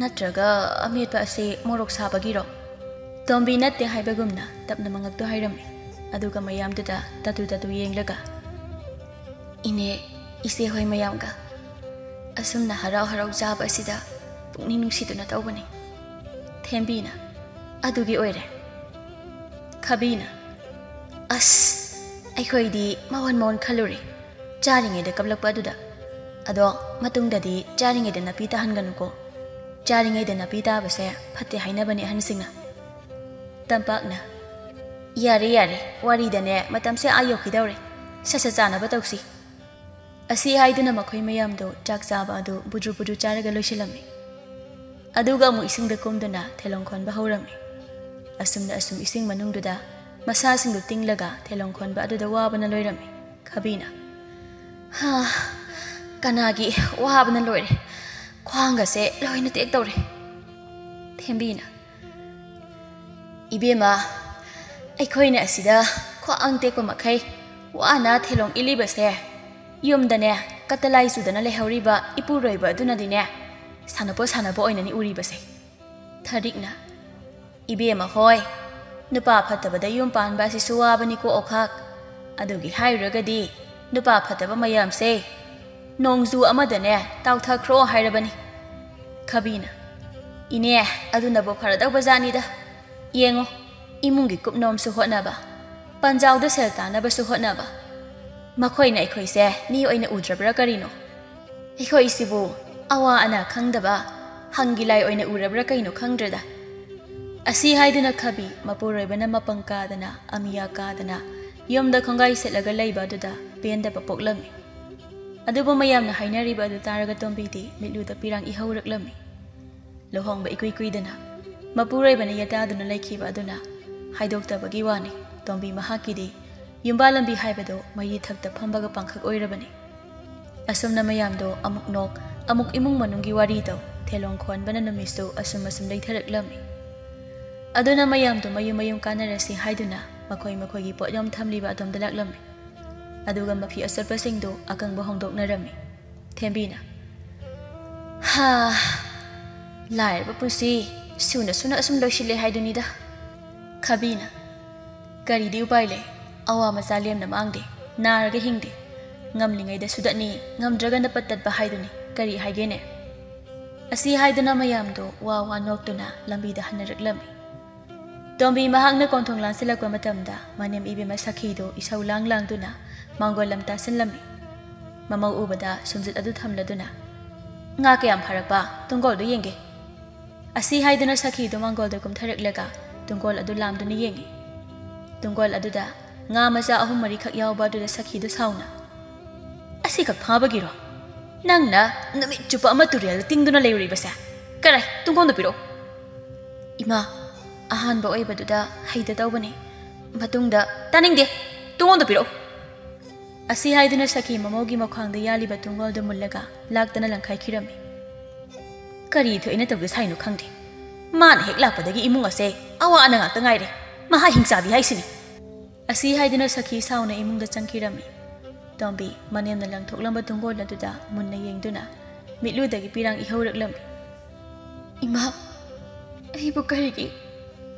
ꯅꯠꯇ꯭ꯔꯒ ꯑꯃꯦꯠꯄ ꯑꯁꯦ ꯃꯣꯔꯣꯛ ꯁꯥꯕꯒꯤꯔꯣ?" ꯇꯣꯝꯕꯤ ꯅꯠꯇꯦ ꯍꯥꯏꯕꯒꯨꯝꯅ ꯇꯞꯅ ꯃꯉꯛꯇꯨ ꯍꯥꯏꯔꯝꯃꯤ꯫ ꯑꯗꯨꯒ ꯃꯌꯥꯝꯗꯨꯗ ꯇꯥꯇꯨ ꯇꯥꯇꯨ ꯌꯦꯡꯂꯒ, "ꯏꯅꯦ, ꯏꯆꯦ ꯍꯣꯏ ꯃꯌꯥꯝꯒ ꯑꯁꯨꯝꯅ ꯍꯔꯥꯎ ꯍꯔꯥꯎ ꯆꯥꯕ ꯑꯁꯤꯗ ꯄꯨꯛꯅꯤꯡ ꯅꯨꯡꯁꯤꯗꯨꯅ ꯇꯧꯕꯅꯤ꯫" ꯊꯦꯝꯕꯤꯅ, "ꯑꯗꯨꯒꯤ ꯑꯣꯏꯔꯦ꯫" ꯈꯥꯕꯤꯅ, "ꯑꯁ, ꯑꯩꯈꯣꯏꯗꯤ ꯃꯋꯟ ꯃꯋꯟ ꯈꯜꯂꯨꯔꯦ, ꯆꯥꯔꯤꯉꯩꯗ ꯀꯞꯂꯛꯄ ꯑꯗꯨꯗ꯫ ꯑꯗꯣ ꯃꯇꯨꯡꯗꯗꯤ ꯆꯥꯔꯤꯉꯩꯗ ꯅꯥꯄꯤ ꯇꯥꯍꯟꯒꯅꯨꯀꯣ꯫ ꯆꯥꯔꯤꯉꯩꯗ ꯅꯥꯄꯤ ꯇꯥꯕꯁꯦ ꯐꯠꯇꯦ ꯍꯥꯏꯅꯕꯅꯦ ꯑꯍꯟꯁꯤꯡꯅ꯫" ꯇꯝꯄꯥꯛꯅ, "ꯌꯥꯔꯦ, ꯌꯥꯔꯦ, ꯋꯥꯔꯤꯗꯅꯦ ꯃꯇꯝꯁꯦ ꯑꯥ ꯌꯧꯈꯤꯗꯧꯔꯦ꯫ ꯁꯠ ꯁꯠ ꯆꯥꯅꯕ ꯇꯧꯁꯤ꯫" ꯑꯁꯤ ꯍꯥꯏꯗꯨꯅ ꯃꯈꯣꯏ ꯃꯌꯥꯝꯗꯣ ꯆꯥꯛ ꯆꯥꯕ ꯑꯗꯨ ꯕꯨꯗ꯭ꯔꯨ ꯕꯨꯗ꯭ꯔꯨ ꯆꯥꯔꯒ ꯂꯣꯏꯁꯤꯜꯂꯝꯃꯤ꯫ ꯑꯗꯨꯒ ꯑꯃꯨꯛ ꯏꯁꯤꯡꯗ ꯀꯨꯝꯗꯨꯅ ꯊꯦꯂꯣꯡ ꯈꯣꯟꯕ ꯍꯧꯔꯝꯃꯤ꯫ ꯑꯁꯨꯝꯅ ꯑꯁꯨꯝ ꯏꯁꯤꯡ ꯃꯅꯨꯡꯗꯨꯗ ꯃꯁꯥꯁꯤꯡꯗꯨ ꯇꯤꯡꯂꯒ ꯊꯦꯂꯣꯡ ꯈꯣꯟꯕ ꯑꯗꯨꯗ ꯋꯥꯕꯅ ꯂꯣꯏꯔꯝꯃꯤ꯫ ꯈꯥꯕꯤꯅ, "ꯍꯥ, ꯀꯅꯥꯒꯤ ꯋꯥꯕꯅ ꯂꯣꯏꯔꯦ, ꯈ꯭ꯋꯥꯡꯒꯁꯦ ꯂꯣꯏꯅ ꯇꯦꯛ ꯇꯧꯔꯦ꯫" ꯊꯦꯝꯕꯤꯅ, "ꯏꯕꯦꯝꯃ, ꯑꯩꯈꯣꯏꯅ ꯑꯁꯤꯗ ꯈ꯭ꯋꯥꯡ ꯇꯦꯛꯄ ꯃꯈꯩ ꯋꯥꯅ ꯊꯦꯂꯣꯡ ꯏꯜꯂꯤꯕꯁꯦ, ꯌꯨꯝꯗꯅꯦ ꯀꯇꯂꯥꯏ ꯆꯨꯗꯅ ꯂꯩꯍꯧꯔꯤꯕ ꯏꯄꯨꯔꯣꯏꯕ ꯑꯗꯨꯅꯗꯤꯅꯦ ꯁꯥꯟꯅꯄꯣꯠ ꯁꯥꯟꯅꯕ ꯑꯣꯏꯅꯅꯤ ꯎꯔꯤꯕꯁꯦ꯫" ꯊꯥꯔꯤꯛꯅ, "ꯏꯕꯦꯝꯃ ꯍꯣꯏ, ꯅꯨꯄꯥ ꯐꯠꯇꯕꯗ ꯌꯨꯝ ꯄꯥꯟꯕ ꯑꯁꯤꯁꯨ ꯋꯥꯕꯅꯤꯀꯣ ꯑꯣꯈꯥꯛ꯫ ꯑꯗꯨꯒꯤ ꯍꯥꯏꯔꯨꯔꯒꯗꯤ ꯅꯨꯄꯥ ꯐꯠꯇꯕ ꯃꯌꯥꯝꯁꯦ ꯅꯣꯡꯖꯨ ꯑꯃꯗꯅꯦ ꯇꯥꯎꯊꯈ꯭ꯔꯣ ꯍꯥꯏꯔꯕꯅꯤ꯫" ꯈꯥꯕꯤꯅ, "ꯏꯅꯦ, ꯑꯗꯨꯅꯕꯨ ꯐꯔꯗꯧꯕ ꯖꯥꯠꯅꯤꯗ꯫ ꯌꯦꯡꯉꯣ, ꯏꯃꯨꯡꯒꯤ ꯀꯨꯞꯅꯣꯝꯁꯨ ꯍꯣꯠꯅꯕ, ꯄꯟꯖꯥꯎꯗ ꯁꯦꯜ ꯇꯥꯅꯕꯁꯨ ꯍꯣꯠꯅꯕ꯫ ꯃꯈꯣꯏꯅ ꯑꯩꯈꯣꯏꯁꯦ ꯃꯤ ꯑꯣꯏꯅ ꯎꯗ꯭ꯔꯕ꯭ꯔꯥ ꯀꯔꯤꯅꯣ? ꯑꯩꯈꯣꯏꯁꯤꯕꯨ ꯑꯋꯥ ꯑꯅꯥ ꯈꯪꯗꯕ, ꯍꯪꯒꯤ ꯂꯥꯏ ꯑꯣꯏꯅ ꯎꯔꯕ꯭ꯔꯥ ꯀꯩꯅꯣ ꯈꯪꯗ꯭ꯔꯦꯗ꯫" ꯑꯁꯤ ꯍꯥꯏꯗꯨꯅ ꯈꯥꯕꯤ ꯃꯄꯨꯔꯣꯏꯕꯅ ꯃꯄꯪ ꯀꯥꯗꯅ, ꯑꯃꯤꯌꯥ ꯀꯥꯗꯅ ꯌꯨꯝꯗ ꯈꯣꯡꯒꯥꯏ ꯁꯦꯠꯂꯒ ꯂꯩꯕ ꯑꯗꯨꯗ ꯄꯦꯟꯗꯕ ꯄꯣꯛꯂꯝꯃꯤ꯫ ꯑꯗꯨꯕꯨ ꯃꯌꯥꯝꯅ ꯍꯥꯏꯅꯔꯤꯕ ꯑꯗꯨ ꯇꯥꯔꯒ ꯇꯣꯝꯕꯤꯗꯤ ꯃꯤꯠꯂꯨꯗ ꯄꯤꯔꯥꯡ ꯏꯍꯧꯔꯛꯂꯝꯃꯤ꯫ ꯂꯨꯍꯣꯡꯕ ꯏꯀꯨꯏ ꯀꯨꯏꯗꯅ ꯃꯄꯨꯔꯣꯏꯕꯅ ꯌꯦꯇꯥꯗꯨꯅ ꯂꯩꯈꯤꯕ ꯑꯗꯨꯅ ꯍꯥꯏꯗꯣꯛꯇꯕꯒꯤ ꯋꯥꯅꯤ꯫ ꯇꯣꯝꯕꯤ ꯃꯍꯥꯛꯀꯤꯗꯤ ꯌꯨꯝꯕꯥꯜꯂꯝꯕꯤ ꯍꯥꯏꯕꯗꯨ ꯃꯩꯔꯤ ꯊꯛꯇ ꯐꯝꯕꯒ ꯄꯥꯡꯈꯛ ꯑꯣꯏꯔꯕꯅꯤ꯫ ꯑꯁꯨꯝꯅ ꯃꯌꯥꯝꯗꯣ ꯑꯃꯨꯛ ꯅꯣꯛ, ꯑꯃꯨꯛ ꯏꯃꯨꯡ ꯃꯅꯨꯡꯒꯤ ꯋꯥꯔꯤ ꯇꯧ, ꯊꯦꯂꯣꯡ ꯈꯣꯟꯕꯅ ꯅꯨꯃꯤꯠꯁꯨ ꯑꯁꯨꯝ ꯑꯁꯨꯝ ꯂꯩꯊꯔꯛꯂꯝꯃꯤ꯫ ꯑꯗꯨꯅ ꯃꯌꯥꯝꯗꯨ ꯃꯌꯨꯝ ꯃꯌꯨꯝ ꯀꯥꯟꯅꯔꯁꯤ ꯍꯥꯏꯗꯨꯅ ꯃꯈꯣꯏ ꯃꯈꯣꯏꯒꯤ ꯄꯣꯠꯌꯣꯝ ꯊꯝꯂꯤꯕ ꯑꯗꯣꯝꯗ ꯂꯥꯛꯂꯝꯃꯤ꯫ ꯑꯗꯨꯒ ꯃꯐꯤ ꯑꯆꯣꯠꯄꯁꯤꯡꯗꯨ ꯑꯀꯪꯕ ꯍꯣꯡꯗꯣꯛꯅꯔꯝꯃꯤ꯫ ꯊꯦꯝꯕꯤꯅ, "ꯍꯥ, ꯂꯥꯏꯔꯕ ꯄꯨꯟꯁꯤ ꯁꯨꯅ ꯁꯨꯅ ꯑꯁꯨꯝ ꯂꯣꯏꯁꯤꯜꯂꯦ ꯍꯥꯏꯗꯨꯅꯤꯗ꯫" ꯈꯥꯕꯤꯅ, "ꯀꯔꯤꯗꯤ ꯎꯄꯥꯏ ꯂꯩ? ꯑꯋꯥ ꯃꯆꯥ ꯂꯦꯝꯅ ꯃꯥꯡꯗꯦ, ꯅꯥꯔꯒ ꯍꯤꯡꯗꯦ꯫ ꯉꯝꯂꯤꯉꯩꯗ ꯁꯨꯗꯠꯅꯤ, ꯉꯝꯗ꯭ꯔꯒꯅ ꯄꯠ ꯇꯠꯄ ꯍꯥꯏꯗꯨꯅꯤ, ꯀꯔꯤ ꯍꯥꯏꯒꯦꯅꯦ?" ꯑꯁꯤ ꯍꯥꯏꯗꯨꯅ ꯃꯌꯥꯝꯗꯣ ꯋꯥ ꯋꯥ ꯅꯣꯛꯇꯨꯅ ꯂꯝꯕꯤꯗ ꯍꯟꯅꯔꯛꯂꯝꯃꯤ꯫ ꯇꯣꯝꯕꯤ ꯃꯍꯥꯛꯅ ꯀꯣꯟꯊꯣꯡ ꯂꯥꯟꯁꯤꯜꯂꯛꯄ ꯃꯇꯝꯗ ꯃꯅꯦꯝ ꯏꯕꯦꯝꯃ ꯁꯈꯤꯗꯨ ꯏꯁꯧ ꯂꯥꯡ ꯂꯥꯡꯗꯨꯅ ꯃꯥꯡꯒꯣꯜ ꯂꯝ ꯇꯥꯁꯤꯜꯂꯝꯃꯤ꯫ ꯃꯃꯧ ꯎꯕꯗ ꯁꯨꯝꯖꯤꯠ ꯑꯗꯨ ꯊꯝꯂꯗꯨꯅ, "ꯉꯥ ꯀꯌꯥꯝ ꯐꯥꯔꯛꯄ? ꯇꯨꯡꯒꯣꯜꯗꯨ ꯌꯦꯡꯒꯦ꯫" ꯑꯁꯤ ꯍꯥꯏꯗꯨꯅ ꯁꯈꯤꯗꯨ ꯃꯥꯡꯒꯣꯜꯗ ꯀꯨꯝꯊꯔꯛꯂꯒ ꯇꯨꯡꯒꯣꯜ ꯑꯗꯨ ꯂꯥꯝꯗꯨꯅ ꯌꯦꯡꯉꯤ꯫ ꯇꯨꯡꯒꯣꯜ ꯑꯗꯨꯗ ꯉꯥ ꯃꯆꯥ ꯑꯍꯨꯝ ꯃꯔꯤꯈꯛ ꯌꯥꯎꯕ ꯑꯗꯨꯗ ꯁꯈꯤꯗꯨ ꯁꯥꯎꯅ, "ꯑꯁꯤꯈꯛ ꯐꯥꯕꯒꯤꯔꯣ ꯅꯪꯅ ꯅꯨꯃꯤꯠ ꯆꯨꯞꯄ ꯑꯃ ꯇꯨꯔꯦꯜꯗ ꯇꯤꯡꯗꯨꯅ ꯂꯩꯔꯨꯔꯤꯕꯁꯦ? ꯀꯔꯥꯏ, ꯇꯨꯡꯒꯣꯜꯗꯨ ꯄꯤꯔꯛꯑꯣ꯫" "ꯏꯃꯥ, ꯑꯍꯥꯟꯕ ꯑꯣꯏꯕꯗꯨꯗ ꯍꯩꯇ ꯇꯧꯕꯅꯤ꯫ ꯃꯇꯨꯡꯗ" "ꯇꯥꯅꯤꯡꯗꯦ, ꯇꯨꯡꯒꯣꯜꯗꯨ ꯄꯤꯔꯛꯑꯣ꯫" ꯑꯁꯤ ꯍꯥꯏꯗꯨꯅ ꯁꯈꯤ ꯃꯃꯧꯒꯤ ꯃꯈ꯭ꯋꯥꯡꯗ ꯌꯥꯜꯂꯤꯕ ꯇꯨꯡꯒꯣꯜꯗꯨ ꯃꯨꯜꯂꯒ ꯂꯥꯛꯇꯅ ꯂꯪꯈꯥꯏꯈꯤꯔꯝꯃꯤ꯫ "ꯀꯔꯤ ꯊꯣꯛꯏꯅ ꯇꯧꯗ ꯁꯥꯏꯅꯣ ꯈꯪꯗꯦ꯫ ꯃꯥꯅ ꯍꯦꯛ ꯂꯥꯛꯄꯗꯒꯤ ꯏꯃꯨꯡ ꯑꯁꯦ ꯑꯋꯥ ꯑꯅꯥ ꯉꯥꯛꯇ ꯉꯥꯏꯔꯦ꯫ ꯃꯍꯥ ꯍꯤꯡꯆꯥꯕꯤ ꯍꯥꯏꯁꯤꯅꯤ꯫" ꯑꯁꯤ ꯍꯥꯏꯗꯨꯅ ꯁꯈꯤ ꯁꯥꯎꯅ ꯏꯃꯨꯡꯗ ꯆꯪꯈꯤꯔꯝꯃꯤ꯫ ꯇꯣꯝꯕꯤ ꯃꯅꯦꯝꯅ ꯂꯪꯊꯣꯛꯂꯝꯕ ꯇꯨꯡꯒꯣꯜ ꯑꯗꯨꯗ ꯃꯨꯟꯅ ꯌꯦꯡꯗꯨꯅ ꯃꯤꯠꯂꯨꯗꯒꯤ ꯄꯤꯔꯥꯡ ꯏꯍꯧꯔꯛꯂꯝꯃꯤ꯫ "ꯏꯃꯥ, ꯑꯩꯕꯨ ꯀꯔꯤꯒꯤ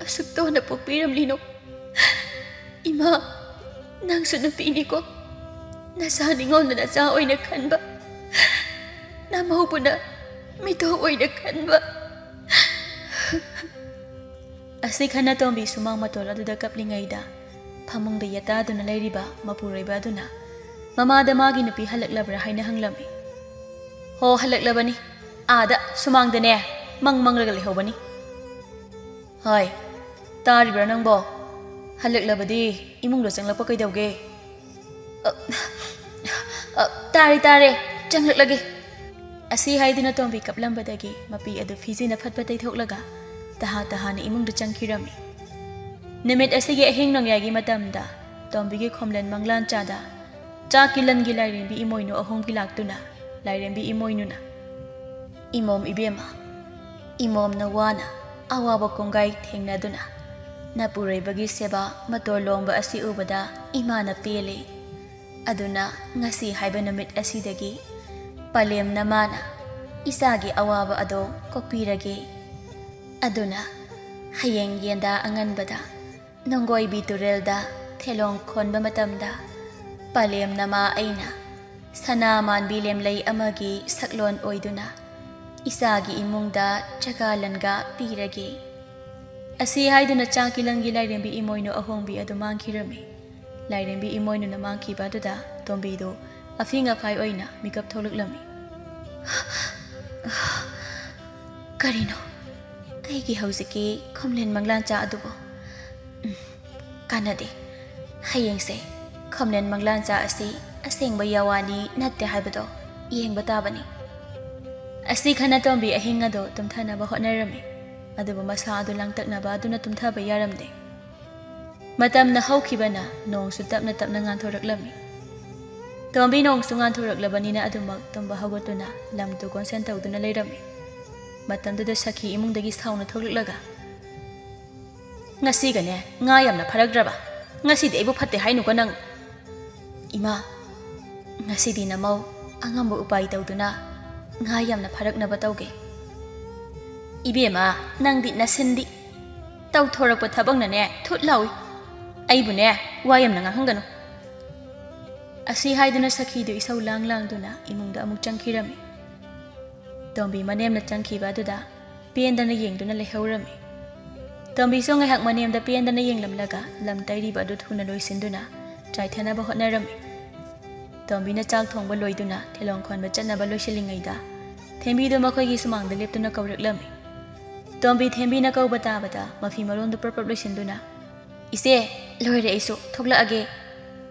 ꯑꯁꯨꯛ ꯇꯣꯟꯅ ꯄꯣꯛꯄꯤꯔꯝꯂꯤꯅꯣ? ꯏꯃꯥ, ꯅꯪꯁꯨ ꯅꯨꯄꯤꯅꯤꯀꯣ꯫ ꯅꯆꯥ ꯅꯤꯉꯣꯜꯅ ꯅꯆꯥ ꯑꯣꯏꯅ ꯈꯟꯕ, ꯅꯃꯧꯕꯨꯅ ꯃꯤꯇꯧ ꯑꯣꯏꯅ ꯈꯟꯕ꯫" ꯑꯁꯤ ꯈꯟꯅ ꯇꯣꯝꯕꯤ ꯁꯨꯃꯥꯡ ꯃꯇꯣꯜ ꯑꯗꯨꯗ ꯀꯞꯂꯤꯉꯩꯗ ꯐꯃꯨꯡꯗ ꯌꯦꯇꯥꯗꯨꯅ ꯂꯩꯔꯤꯕ ꯃꯄꯨꯔꯣꯏꯕ ꯑꯗꯨꯅ ꯃꯃꯥꯗ ꯃꯥꯒꯤ ꯅꯨꯄꯤ ꯍꯜꯂꯛꯂꯕ꯭ꯔꯥ ꯍꯥꯏꯅ ꯍꯪꯂꯝꯃꯤ꯫ "ꯍꯣ, ꯍꯜꯂꯛꯂꯕꯅꯤ, ꯑꯥꯗ ꯁꯨꯃꯥꯡꯗꯅꯦ ꯃꯪ ꯃꯪꯂꯒ ꯂꯩꯍꯧꯕꯅꯤ꯫" "ꯍꯣꯏ, ꯇꯥꯔꯤꯕ꯭ꯔꯥ ꯅꯪꯕꯣ? ꯍꯜꯂꯛꯂꯕꯗꯤ ꯏꯃꯨꯡꯗ ꯆꯪꯂꯛꯄ ꯀꯩꯗꯧꯒꯦ?" "ꯑ, ꯑ, ꯇꯥꯔꯦ, ꯇꯥꯔꯦ, ꯆꯪꯂꯛꯂꯒꯦ꯫" ꯑꯁꯤ ꯍꯥꯏꯗꯨꯅ ꯇꯣꯝꯕꯤ ꯀꯞꯂꯝꯕꯗꯒꯤ ꯃꯄꯤ ꯑꯗꯨ ꯐꯤꯖꯤꯅ ꯐꯠ ꯐꯠ ꯇꯩꯊꯣꯛꯂꯒ ꯇꯍꯥ ꯇꯍꯥꯅ ꯏꯃꯨꯡꯗ ꯆꯪꯈꯤꯔꯝꯃꯤ꯫ ꯅꯨꯃꯤꯠ ꯑꯁꯤꯒꯤ ꯑꯍꯤꯡ ꯅꯣꯡꯌꯥꯏꯒꯤ ꯃꯇꯝꯗ ꯇꯣꯝꯕꯤꯒꯤ ꯈꯣꯝꯂꯦꯟ ꯃꯪꯂꯥꯟ ꯆꯥꯗ ꯆꯥꯛꯀꯤ ꯂꯟꯒꯤ ꯂꯥꯏꯔꯦꯝꯕꯤ ꯏꯃꯣꯏꯅꯨ ꯑꯍꯣꯡꯕꯤ ꯂꯥꯛꯇꯨꯅ ꯂꯥꯏꯔꯦꯝꯕꯤ ꯏꯃꯣꯏꯅꯨꯅ, "ꯏꯃꯣꯝ ꯏꯕꯦꯝꯃ, ꯏꯃꯣꯝꯅ ꯋꯥꯅ ꯑꯋꯥꯕ ꯀꯣꯡꯒꯥꯏ ꯊꯦꯡꯅꯗꯨꯅ ꯅꯄꯨꯔꯣꯏꯕꯒꯤ ꯁꯦꯕꯥ ꯃꯇꯣꯔ ꯂꯣꯡꯕ ꯑꯁꯤ ꯎꯕꯗ ꯏꯃꯥꯅ ꯄꯦꯜꯂꯤ꯫ ꯑꯗꯨꯅ ꯉꯁꯤ ꯍꯥꯏꯕ ꯅꯨꯃꯤꯠ ꯑꯁꯤꯗꯒꯤ ꯄꯂꯦꯝ ꯅꯃꯥꯅ ꯏꯆꯥꯒꯤ ꯑꯋꯥꯕ ꯑꯗꯣ ꯀꯣꯛꯄꯤꯔꯒꯦ꯫ ꯑꯗꯨꯅ ꯍꯌꯦꯡ ꯌꯦꯟꯗꯥ ꯑꯉꯟꯕꯗ ꯅꯣꯡꯒꯣꯏꯕꯤ ꯇꯨꯔꯦꯜꯗ ꯊꯦꯂꯣꯡ ꯈꯣꯟꯕ ꯃꯇꯝꯗ ꯄꯂꯦꯝ ꯅꯃꯥ ꯑꯩꯅ ꯁꯅꯥ ꯃꯥꯟꯕꯤ ꯂꯦꯝꯂꯩ ꯑꯃꯒꯤ ꯁꯛꯂꯣꯟ ꯑꯣꯏꯗꯨꯅ ꯏꯆꯥꯒꯤ ꯏꯃꯨꯡꯗ ꯆꯒꯥ ꯂꯟꯒꯥ ꯄꯤꯔꯒꯦ"꯫ ꯑꯁꯤ ꯍꯥꯏꯗꯨꯅ ꯆꯥꯛꯀꯤ ꯂꯪꯒꯤ ꯂꯥꯏꯔꯦꯝꯕꯤ ꯏꯃꯣꯏꯅꯨ ꯑꯍꯣꯡꯕꯤ ꯑꯗꯨ ꯃꯥꯡꯈꯤꯔꯝꯃꯤ꯫ ꯂꯥꯏꯔꯦꯝꯕꯤ ꯏꯃꯣꯏꯅꯨꯅ ꯃꯥꯡꯈꯤꯕ ꯑꯗꯨꯗ ꯇꯣꯝꯕꯤꯗꯨ ꯑꯐꯤꯡ ꯑꯐꯥꯏ ꯑꯣꯏꯅ ꯃꯤꯀꯞ ꯊꯣꯛꯂꯛꯂꯝꯃꯤ꯫ "ꯀꯔꯤꯅꯣ ꯑꯩꯒꯤ ꯍꯧꯖꯤꯛꯀꯤ ꯈꯣꯝꯂꯦꯟ ꯃꯪꯂꯥꯟꯆꯥ ꯑꯗꯨꯕꯨ? ꯎꯝ, ꯀꯥꯟꯅꯗꯦ꯫ ꯍꯌꯦꯡꯁꯦ ꯈꯣꯝꯂꯦꯟ ꯃꯪꯂꯥꯟꯆꯥ ꯑꯁꯤ ꯑꯁꯦꯡꯕ ꯌꯥꯋꯥꯅꯤ ꯅꯠꯇꯦ ꯍꯥꯏꯕꯗꯣ ꯌꯦꯡꯕ ꯇꯥꯕꯅꯤ"꯫ ꯑꯁꯤ ꯈꯟꯅ ꯇꯣꯝꯕꯤ ꯑꯍꯤꯡ ꯑꯗꯨ ꯇꯨꯝꯊꯅꯕ ꯍꯣꯠꯅꯔꯝꯃꯤ꯫ ꯑꯗꯨꯕꯨ ꯃꯁꯥ ꯑꯗꯨ ꯂꯥꯡꯇꯛꯅꯕ ꯑꯗꯨꯅ ꯇꯨꯝꯊꯕ ꯌꯥꯔꯝꯗꯦ꯫ ꯃꯇꯝꯅ ꯍꯧꯈꯤꯕꯅ ꯅꯣꯡꯁꯨ ꯇꯞꯅ ꯇꯞꯅ ꯉꯥꯟꯊꯣꯔꯛꯂꯝꯃꯤ꯫ ꯇꯣꯝꯕꯤ ꯅꯣꯡꯁꯨ ꯉꯥꯟꯊꯣꯔꯛꯂꯕꯅꯤꯅ ꯑꯗꯨꯃꯛ ꯇꯨꯝꯕ ꯍꯧꯒꯠꯇꯨꯅ ꯂꯝꯗꯨ ꯀꯣꯟꯁꯦꯟ ꯇꯧꯗꯨꯅ ꯂꯩꯔꯝꯃꯤ꯫ ꯃꯇꯝꯗꯨꯗ ꯁꯈꯤ ꯏꯃꯨꯡꯗꯒꯤ ꯁꯥꯎꯅ ꯊꯣꯛꯂꯛꯂꯒ, "ꯉꯁꯤꯒꯅꯦ ꯉꯥ ꯌꯥꯝꯅ ꯐꯔꯛꯇ꯭ꯔꯕ? ꯉꯁꯤꯗꯤ ꯑꯩꯕꯨ ꯐꯠꯇꯦ ꯍꯥꯏꯅꯨꯀꯣ ꯅꯪ"꯫ "ꯏꯃꯥ, ꯉꯁꯤꯗꯤ ꯅꯃꯧ ꯑꯉꯝꯕ ꯎꯄꯥꯏ ꯇꯧꯗꯨꯅ ꯉꯥ ꯌꯥꯝꯅ ꯐꯔꯛꯅꯕ ꯇꯧꯒꯦ"꯫ "ꯏꯕꯦꯝꯃ, ꯅꯪꯗꯤ ꯅꯁꯤꯟꯗꯤ꯫ ꯇꯧꯊꯣꯔꯛꯄ ꯊꯕꯛꯅꯅꯦ ꯊꯨꯠ ꯂꯥꯎꯏ꯫ ꯑꯩꯕꯨꯅꯦ ꯋꯥ ꯌꯥꯝꯅ ꯉꯥꯡꯍꯟꯒꯅꯨ"꯫ ꯑꯁꯤ ꯍꯥꯏꯗꯨꯅ ꯁꯈꯤꯗꯨ ꯏꯁꯧ ꯂꯥꯡ ꯂꯥꯡꯗꯨꯅ ꯏꯃꯨꯡꯗ ꯑꯃꯨꯛ ꯆꯪꯈꯤꯔꯝꯃꯤ꯫ ꯇꯣꯝꯕꯤ ꯃꯅꯦꯝꯅ ꯆꯪꯈꯤꯕ ꯑꯗꯨꯗ ꯄꯦꯟꯗꯅ ꯌꯦꯡꯗꯨꯅ ꯂꯩꯍꯧꯔꯝꯃꯤ꯫ ꯇꯣꯝꯕꯤꯁꯨ ꯉꯥꯏꯍꯥꯛ ꯃꯅꯦꯝꯗ ꯄꯦꯟꯗꯅ ꯌꯦꯡꯂꯝꯂꯒ ꯂꯝ ꯇꯩꯔꯤꯕ ꯑꯗꯨ ꯊꯨꯅ ꯂꯣꯏꯁꯤꯟꯗꯨꯅ ꯆꯥꯏꯊꯅꯕ ꯍꯣꯠꯅꯔꯝꯃꯤ꯫ ꯇꯣꯝꯕꯤꯅ ꯆꯥꯛ ꯊꯣꯡꯕ ꯂꯣꯏꯗꯨꯅ ꯊꯤꯂꯣꯡ ꯈꯣꯟꯕ ꯆꯠꯅꯕ ꯂꯣꯏꯁꯤꯜꯂꯤꯉꯩꯗ ꯊꯦꯝꯕꯤꯗꯨ ꯃꯈꯣꯏꯒꯤ ꯁꯨꯃꯥꯡꯗ ꯂꯦꯞꯇꯨꯅ ꯀꯧꯔꯛꯂꯝꯃꯤ꯫ ꯇꯣꯝꯕꯤ ꯊꯦꯝꯕꯤꯅ ꯀꯧꯕ ꯇꯥꯕꯗ ꯃꯐꯤ ꯃꯔꯣꯟꯗꯨ ꯄ꯭ꯔꯞ ꯄ꯭ꯔꯞ ꯂꯣꯏꯁꯤꯟꯗꯨꯅ, "ꯏꯆꯦ, ꯂꯣꯏꯔꯦ, ꯑꯩꯁꯨ ꯊꯣꯛꯂꯛꯑꯒꯦ"꯫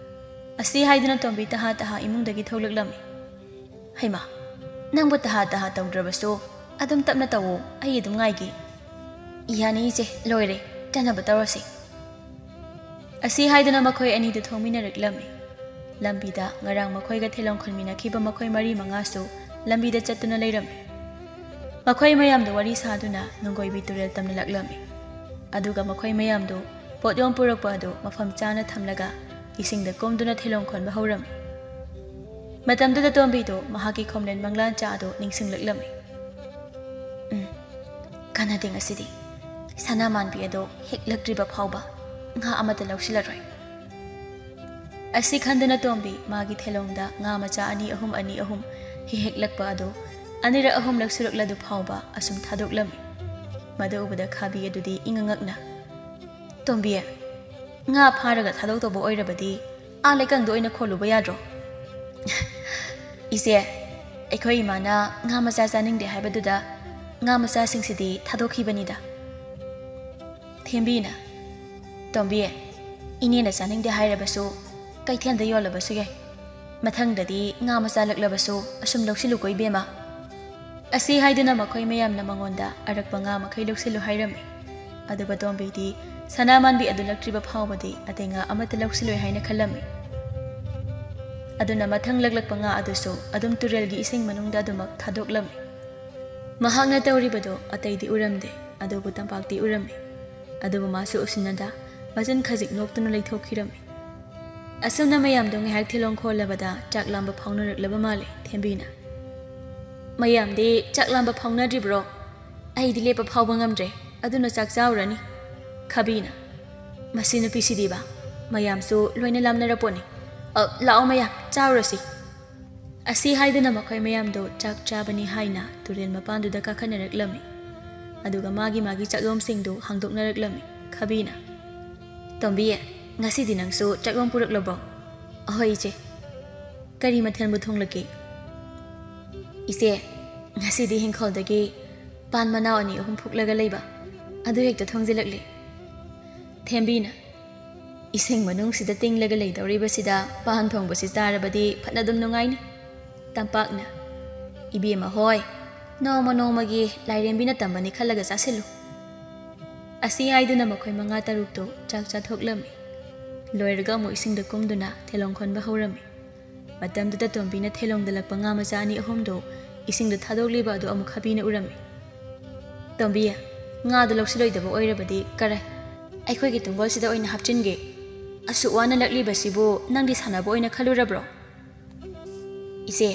ꯑꯁꯤ ꯍꯥꯏꯗꯨꯅ ꯇꯣꯝꯕꯤ ꯇꯍꯥ ꯇꯍꯥ ꯏꯃꯨꯡꯗꯒꯤ ꯊꯣꯛꯂꯛꯂꯝꯃꯤ꯫ "ꯍꯩꯃꯥ, ꯅꯪꯕꯨ ꯇꯍꯥ ꯇꯍꯥ ꯇꯧꯗ꯭ꯔꯕꯁꯨ ꯑꯗꯨꯝ ꯇꯞꯅ ꯇꯧꯋꯣ, ꯑꯩ ꯑꯗꯨꯝ ꯉꯥꯏꯒꯦ"꯫ "ꯌꯥꯅꯤ ꯏꯆꯦ, ꯂꯣꯏꯔꯦ, ꯆꯠꯅꯕ ꯇꯧꯔꯁꯤ"꯫ ꯑꯁꯤ ꯍꯥꯏꯗꯨꯅ ꯃꯈꯣꯏ ꯑꯅꯤꯗꯨ ꯊꯣꯡꯃꯤꯟꯅꯔꯛꯂꯝꯃꯤ꯫ ꯂꯝꯕꯤꯗ ꯉꯔꯥꯡ ꯃꯈꯣꯏꯒ ꯊꯤꯂꯣꯡ ꯈꯣꯟꯃꯤꯟꯅꯈꯤꯕ ꯃꯈꯣꯏ ꯃꯔꯤ ꯃꯉꯥꯁꯨ ꯂꯝꯕꯤꯗ ꯆꯠꯇꯨꯅ ꯂꯩꯔꯝꯃꯤ꯫ ꯃꯈꯣꯏ ꯃꯌꯥꯝꯗꯨ ꯋꯥꯔꯤ ꯁꯥꯗꯨꯅ ꯅꯨꯡꯒꯣꯏꯕꯤ ꯇꯨꯔꯦꯜ ꯇꯝꯅꯂꯛꯂꯝꯃꯤ꯫ ꯑꯗꯨꯒ ꯃꯈꯣꯏ ꯃꯌꯥꯝꯗꯨ ꯄꯣꯠꯌꯣꯝ ꯄꯨꯔꯛꯄ ꯑꯗꯨ ꯃꯐꯝ ꯆꯥꯅ ꯊꯝꯂꯒ ꯏꯁꯤꯡꯗ ꯀꯨꯝꯗꯨꯅ ꯊꯦꯂꯣꯡ ꯈꯣꯟꯕ ꯍꯧꯔꯝꯃꯤ꯫ ꯃꯇꯝꯗꯨꯗ ꯇꯣꯝꯕꯤꯗꯨ ꯃꯍꯥꯛꯀꯤ ꯈꯣꯝꯂꯦꯟ ꯃꯪꯂꯥꯟ ꯆꯥ ꯑꯗꯨ ꯅꯤꯡꯁꯤꯡꯂꯛꯂꯝꯃꯤ꯫ "ꯎꯝ, ꯀꯥꯟꯅꯗꯦ ꯉꯁꯤꯗꯤ꯫ ꯁꯅꯥ ꯃꯥꯟꯕꯤ ꯑꯗꯣ ꯍꯦꯛꯂꯛꯇ꯭ꯔꯤꯕ ꯐꯥꯎꯕ ꯉꯥ ꯑꯃꯠꯇ ꯂꯧꯁꯤꯜꯂꯔꯣꯏ"꯫ ꯑꯁꯤ ꯈꯟꯗꯨꯅ ꯇꯣꯝꯕꯤ ꯃꯥꯒꯤ ꯊꯦꯂꯣꯡꯗ ꯉꯥ ꯃꯆꯥ ꯑꯅꯤ ꯑꯍꯨꯝ, ꯑꯅꯤ ꯑꯍꯨꯝ ꯍꯦꯛ ꯍꯦꯛꯂꯛꯄ ꯑꯗꯨ ꯑꯅꯤꯔꯛ ꯑꯍꯨꯝꯂꯛ ꯁꯨꯔꯛꯂꯗꯨ ꯐꯥꯎꯕ ꯑꯁꯨꯝ ꯊꯥꯗꯣꯛꯂꯝꯃꯤ꯫ ꯃꯗꯨ ꯎꯕꯗ ꯈꯥꯕꯤ ꯑꯗꯨꯗꯤ ꯏꯉꯛ ꯉꯛꯅ, "ꯇꯣꯝꯕꯤ, ꯉꯥ ꯐꯥꯔꯒ ꯊꯥꯗꯣꯛꯇꯧꯕ ꯑꯣꯏꯔꯕꯗꯤ ꯑꯥ ꯂꯩꯀꯪꯗ ꯑꯣꯏꯅ ꯈꯣꯜꯂꯨꯕ ꯌꯥꯗ꯭ꯔꯣ?" "ꯏꯆꯦ, ꯑꯩꯈꯣꯏ ꯏꯃꯥꯅ ꯉꯥ ꯃꯆꯥ ꯆꯥꯅꯤꯡꯗꯦ ꯍꯥꯏꯕꯗꯨꯗ ꯉꯥ ꯃꯆꯥꯁꯤꯡꯁꯤꯗꯤ ꯊꯥꯗꯣꯛꯈꯤꯕꯅꯤꯗ"꯫ ꯊꯦꯝꯕꯤꯅ, "ꯇꯣꯝꯕꯤ, ꯏꯅꯦꯅ ꯆꯥꯅꯤꯡꯗꯦ ꯍꯥꯏꯔꯕꯁꯨ ꯀꯩꯊꯦꯜꯗ ꯌꯣꯜꯂꯕꯁꯨ ꯌꯥꯏ꯫ ꯃꯊꯪꯗꯗꯤ ꯉꯥ ꯃꯆꯥ ꯂꯛꯂꯕꯁꯨ ꯑꯁꯨꯝ ꯂꯧꯁꯤꯜꯂꯨꯀꯣ ꯏꯕꯦꯝꯃ"꯫ ꯑꯁꯤ ꯍꯥꯏꯗꯨꯅ ꯃꯈꯣꯏ ꯃꯌꯥꯝꯅ ꯃꯉꯣꯟꯗ ꯑꯔꯛꯄ ꯉꯥ ꯃꯈꯩ ꯂꯧꯁꯤꯜꯂꯨ ꯍꯥꯏꯔꯝꯃꯤ꯫ ꯑꯗꯨꯕꯨ ꯇꯣꯝꯕꯤꯗꯤ ꯁꯅꯥ ꯃꯥꯟꯕꯤ ꯑꯗꯨ ꯂꯛꯇ꯭ꯔꯤꯕ ꯐꯥꯎꯕꯗꯤ ꯑꯇꯩ ꯉꯥ ꯑꯃꯠꯇ ꯂꯧꯁꯤꯜꯂꯣꯏ ꯍꯥꯏꯅ ꯈꯜꯂꯝꯃꯤ꯫ ꯑꯗꯨꯅ ꯃꯊꯪ ꯂꯛꯂꯛꯄ ꯉꯥ ꯑꯗꯨꯁꯨ ꯑꯗꯨꯝ ꯇꯨꯔꯦꯜꯒꯤ ꯏꯁꯤꯡ ꯃꯅꯨꯡꯗ ꯑꯗꯨꯃꯛ ꯊꯥꯗꯣꯛꯂꯝꯃꯤ꯫ ꯃꯍꯥꯛꯅ ꯇꯧꯔꯤꯕꯗꯨ ꯑꯇꯩꯗꯤ ꯎꯔꯝꯗꯦ, ꯑꯗꯨꯕꯨ ꯇꯝꯄꯥꯛꯇꯤ ꯎꯔꯝꯃꯤ꯫ ꯑꯗꯨꯕꯨ ꯃꯥꯁꯨ ꯎꯁꯤꯟꯅꯗ ꯃꯆꯤꯟ ꯈꯖꯤꯛ ꯅꯣꯛꯇꯨꯅ ꯂꯩꯊꯣꯛꯈꯤꯔꯝꯃꯤ꯫ ꯑꯁꯨꯝꯅ ꯃꯌꯥꯝꯗꯣ ꯉꯥꯏꯍꯥꯛ ꯊꯤꯂꯣꯡ ꯈꯣꯜꯂꯕꯗ ꯆꯥꯛ ꯂꯥꯝꯕ ꯐꯥꯎꯅꯔꯛꯂꯕ ꯃꯥꯜꯂꯦ ꯊꯦꯝꯕꯤꯅ꯫ "ꯃꯌꯥꯝꯗꯤ ꯆꯥꯛ ꯂꯥꯝꯕ ꯐꯥꯎꯅꯗ꯭ꯔꯤꯕ꯭ꯔꯣ? ꯑꯩꯗꯤ ꯂꯦꯞꯄ ꯐꯥꯎꯕ ꯉꯝꯗ꯭ꯔꯦ, ꯑꯗꯨꯅ ꯆꯥꯛ ꯆꯥꯎꯔꯅꯤ"꯫ ꯈꯥꯕꯤꯅ, "ꯃꯁꯤ ꯅꯨꯄꯤꯁꯤꯗꯤꯕ, ꯃꯌꯥꯝꯁꯨ ꯂꯣꯏꯅ ꯂꯥꯝꯅꯔꯄꯣꯠꯅꯤ꯫ ꯑ, ꯂꯥꯛꯑꯣ ꯃꯌꯥꯝ, ꯆꯥꯎꯔꯁꯤ"꯫ ꯑꯁꯤ ꯍꯥꯏꯗꯨꯅ ꯃꯈꯣꯏ ꯃꯌꯥꯝꯗꯣ ꯆꯥꯛ ꯆꯥꯕꯅꯤ ꯍꯥꯏꯅ ꯇꯨꯔꯦꯜ ꯃꯄꯥꯟꯗꯨꯗ ꯀꯥꯈꯠꯅꯔꯛꯂꯝꯃꯤ꯫ ꯑꯗꯨꯒ ꯃꯥꯒꯤ ꯃꯥꯒꯤ ꯆꯥꯛꯂꯣꯝꯁꯤꯡꯗꯨ ꯍꯥꯡꯗꯣꯛꯅꯔꯛꯂꯝꯃꯤ꯫ ꯈꯥꯕꯤꯅ, "ꯇꯣꯝꯕꯤ, ꯉꯁꯤꯗꯤ ꯅꯪꯁꯨ ꯆꯥꯛꯂꯣꯝ ꯄꯨꯔꯛꯂꯕꯣ?" "ꯑꯍꯣꯏ ꯏꯆꯦ"꯫ "ꯀꯔꯤ ꯃꯊꯦꯜꯕꯨ ꯊꯣꯡꯂꯛꯀꯦ?" "ꯏꯆꯦ, ꯉꯁꯤꯗꯤ ꯍꯤꯡꯈꯣꯜꯗꯒꯤ ꯄꯥꯟ ꯃꯅꯥꯎ ꯑꯅꯤ ꯑꯍꯨꯝ ꯐꯨꯛꯂꯒ ꯂꯩꯕ, ꯑꯗꯨ ꯍꯦꯛꯇ ꯊꯣꯡꯖꯤꯜꯂꯛꯂꯦ"꯫ ꯊꯦꯝꯕꯤꯅ, "ꯏꯁꯤꯡ ꯃꯅꯨꯡꯁꯤꯗ ꯇꯤꯡꯂꯒ ꯂꯩꯗꯧꯔꯤꯕꯁꯤꯗ ꯄꯥꯟ ꯊꯣꯡꯕꯁꯤ ꯆꯥꯔꯕꯗꯤ ꯐꯅꯗꯨꯝ ꯅꯨꯡꯉꯥꯏꯅꯤ"꯫ ꯇꯝꯄꯥꯛꯅ, "ꯏꯕꯦꯝꯃ ꯍꯣꯏ, ꯅꯣꯡꯃ ꯅꯣꯡꯃꯒꯤ ꯂꯥꯏꯔꯦꯝꯕꯤꯅ ꯇꯝꯕꯅꯤ ꯈꯜꯂꯒ ꯆꯥꯁꯤꯜꯂꯨ"꯫ ꯑꯁꯤ ꯍꯥꯏꯗꯨꯅ ꯃꯈꯣꯏ ꯃꯉꯥ ꯇꯔꯨꯛꯇꯨ ꯆꯥꯛ ꯆꯥꯊꯣꯛꯂꯝꯃꯤ꯫ ꯂꯣꯏꯔꯒ ꯑꯃꯨꯛ ꯏꯁꯤꯡꯗ ꯀꯨꯝꯗꯨꯅ ꯊꯦꯂꯣꯡ ꯈꯣꯟꯕ ꯍꯧꯔꯝꯃꯤ꯫ ꯃꯇꯝꯗꯨꯗ ꯇꯣꯝꯕꯤꯅ ꯊꯦꯂꯣꯡꯗ ꯂꯛꯄ ꯉꯥ ꯃꯆꯥ ꯑꯅꯤ ꯑꯍꯨꯝꯗꯨ ꯏꯁꯤꯡꯗ ꯊꯥꯗꯣꯛꯂꯤꯕ ꯑꯗꯨ ꯑꯃꯨꯛ ꯈꯥꯕꯤꯅ ꯎꯔꯝꯃꯤ꯫ "ꯇꯣꯝꯕꯤ, ꯉꯥꯗꯨ ꯂꯧꯁꯤꯜꯂꯣꯏꯗꯕ ꯑꯣꯏꯔꯕꯗꯤ ꯀꯔꯥꯏ, ꯑꯩꯈꯣꯏꯒꯤ ꯇꯨꯡꯒꯣꯜꯁꯤꯗ ꯑꯣꯏꯅ ꯍꯥꯞꯆꯤꯟꯒꯦ꯫ ꯑꯁꯨꯛ ꯋꯥꯅ ꯂꯛꯂꯤꯕꯁꯤꯕꯨ ꯅꯪꯗꯤ ꯁꯥꯟꯅꯕ ꯑꯣꯏꯅ ꯈꯜꯂꯨꯔꯕ꯭ꯔꯣ?" "ꯏꯆꯦ,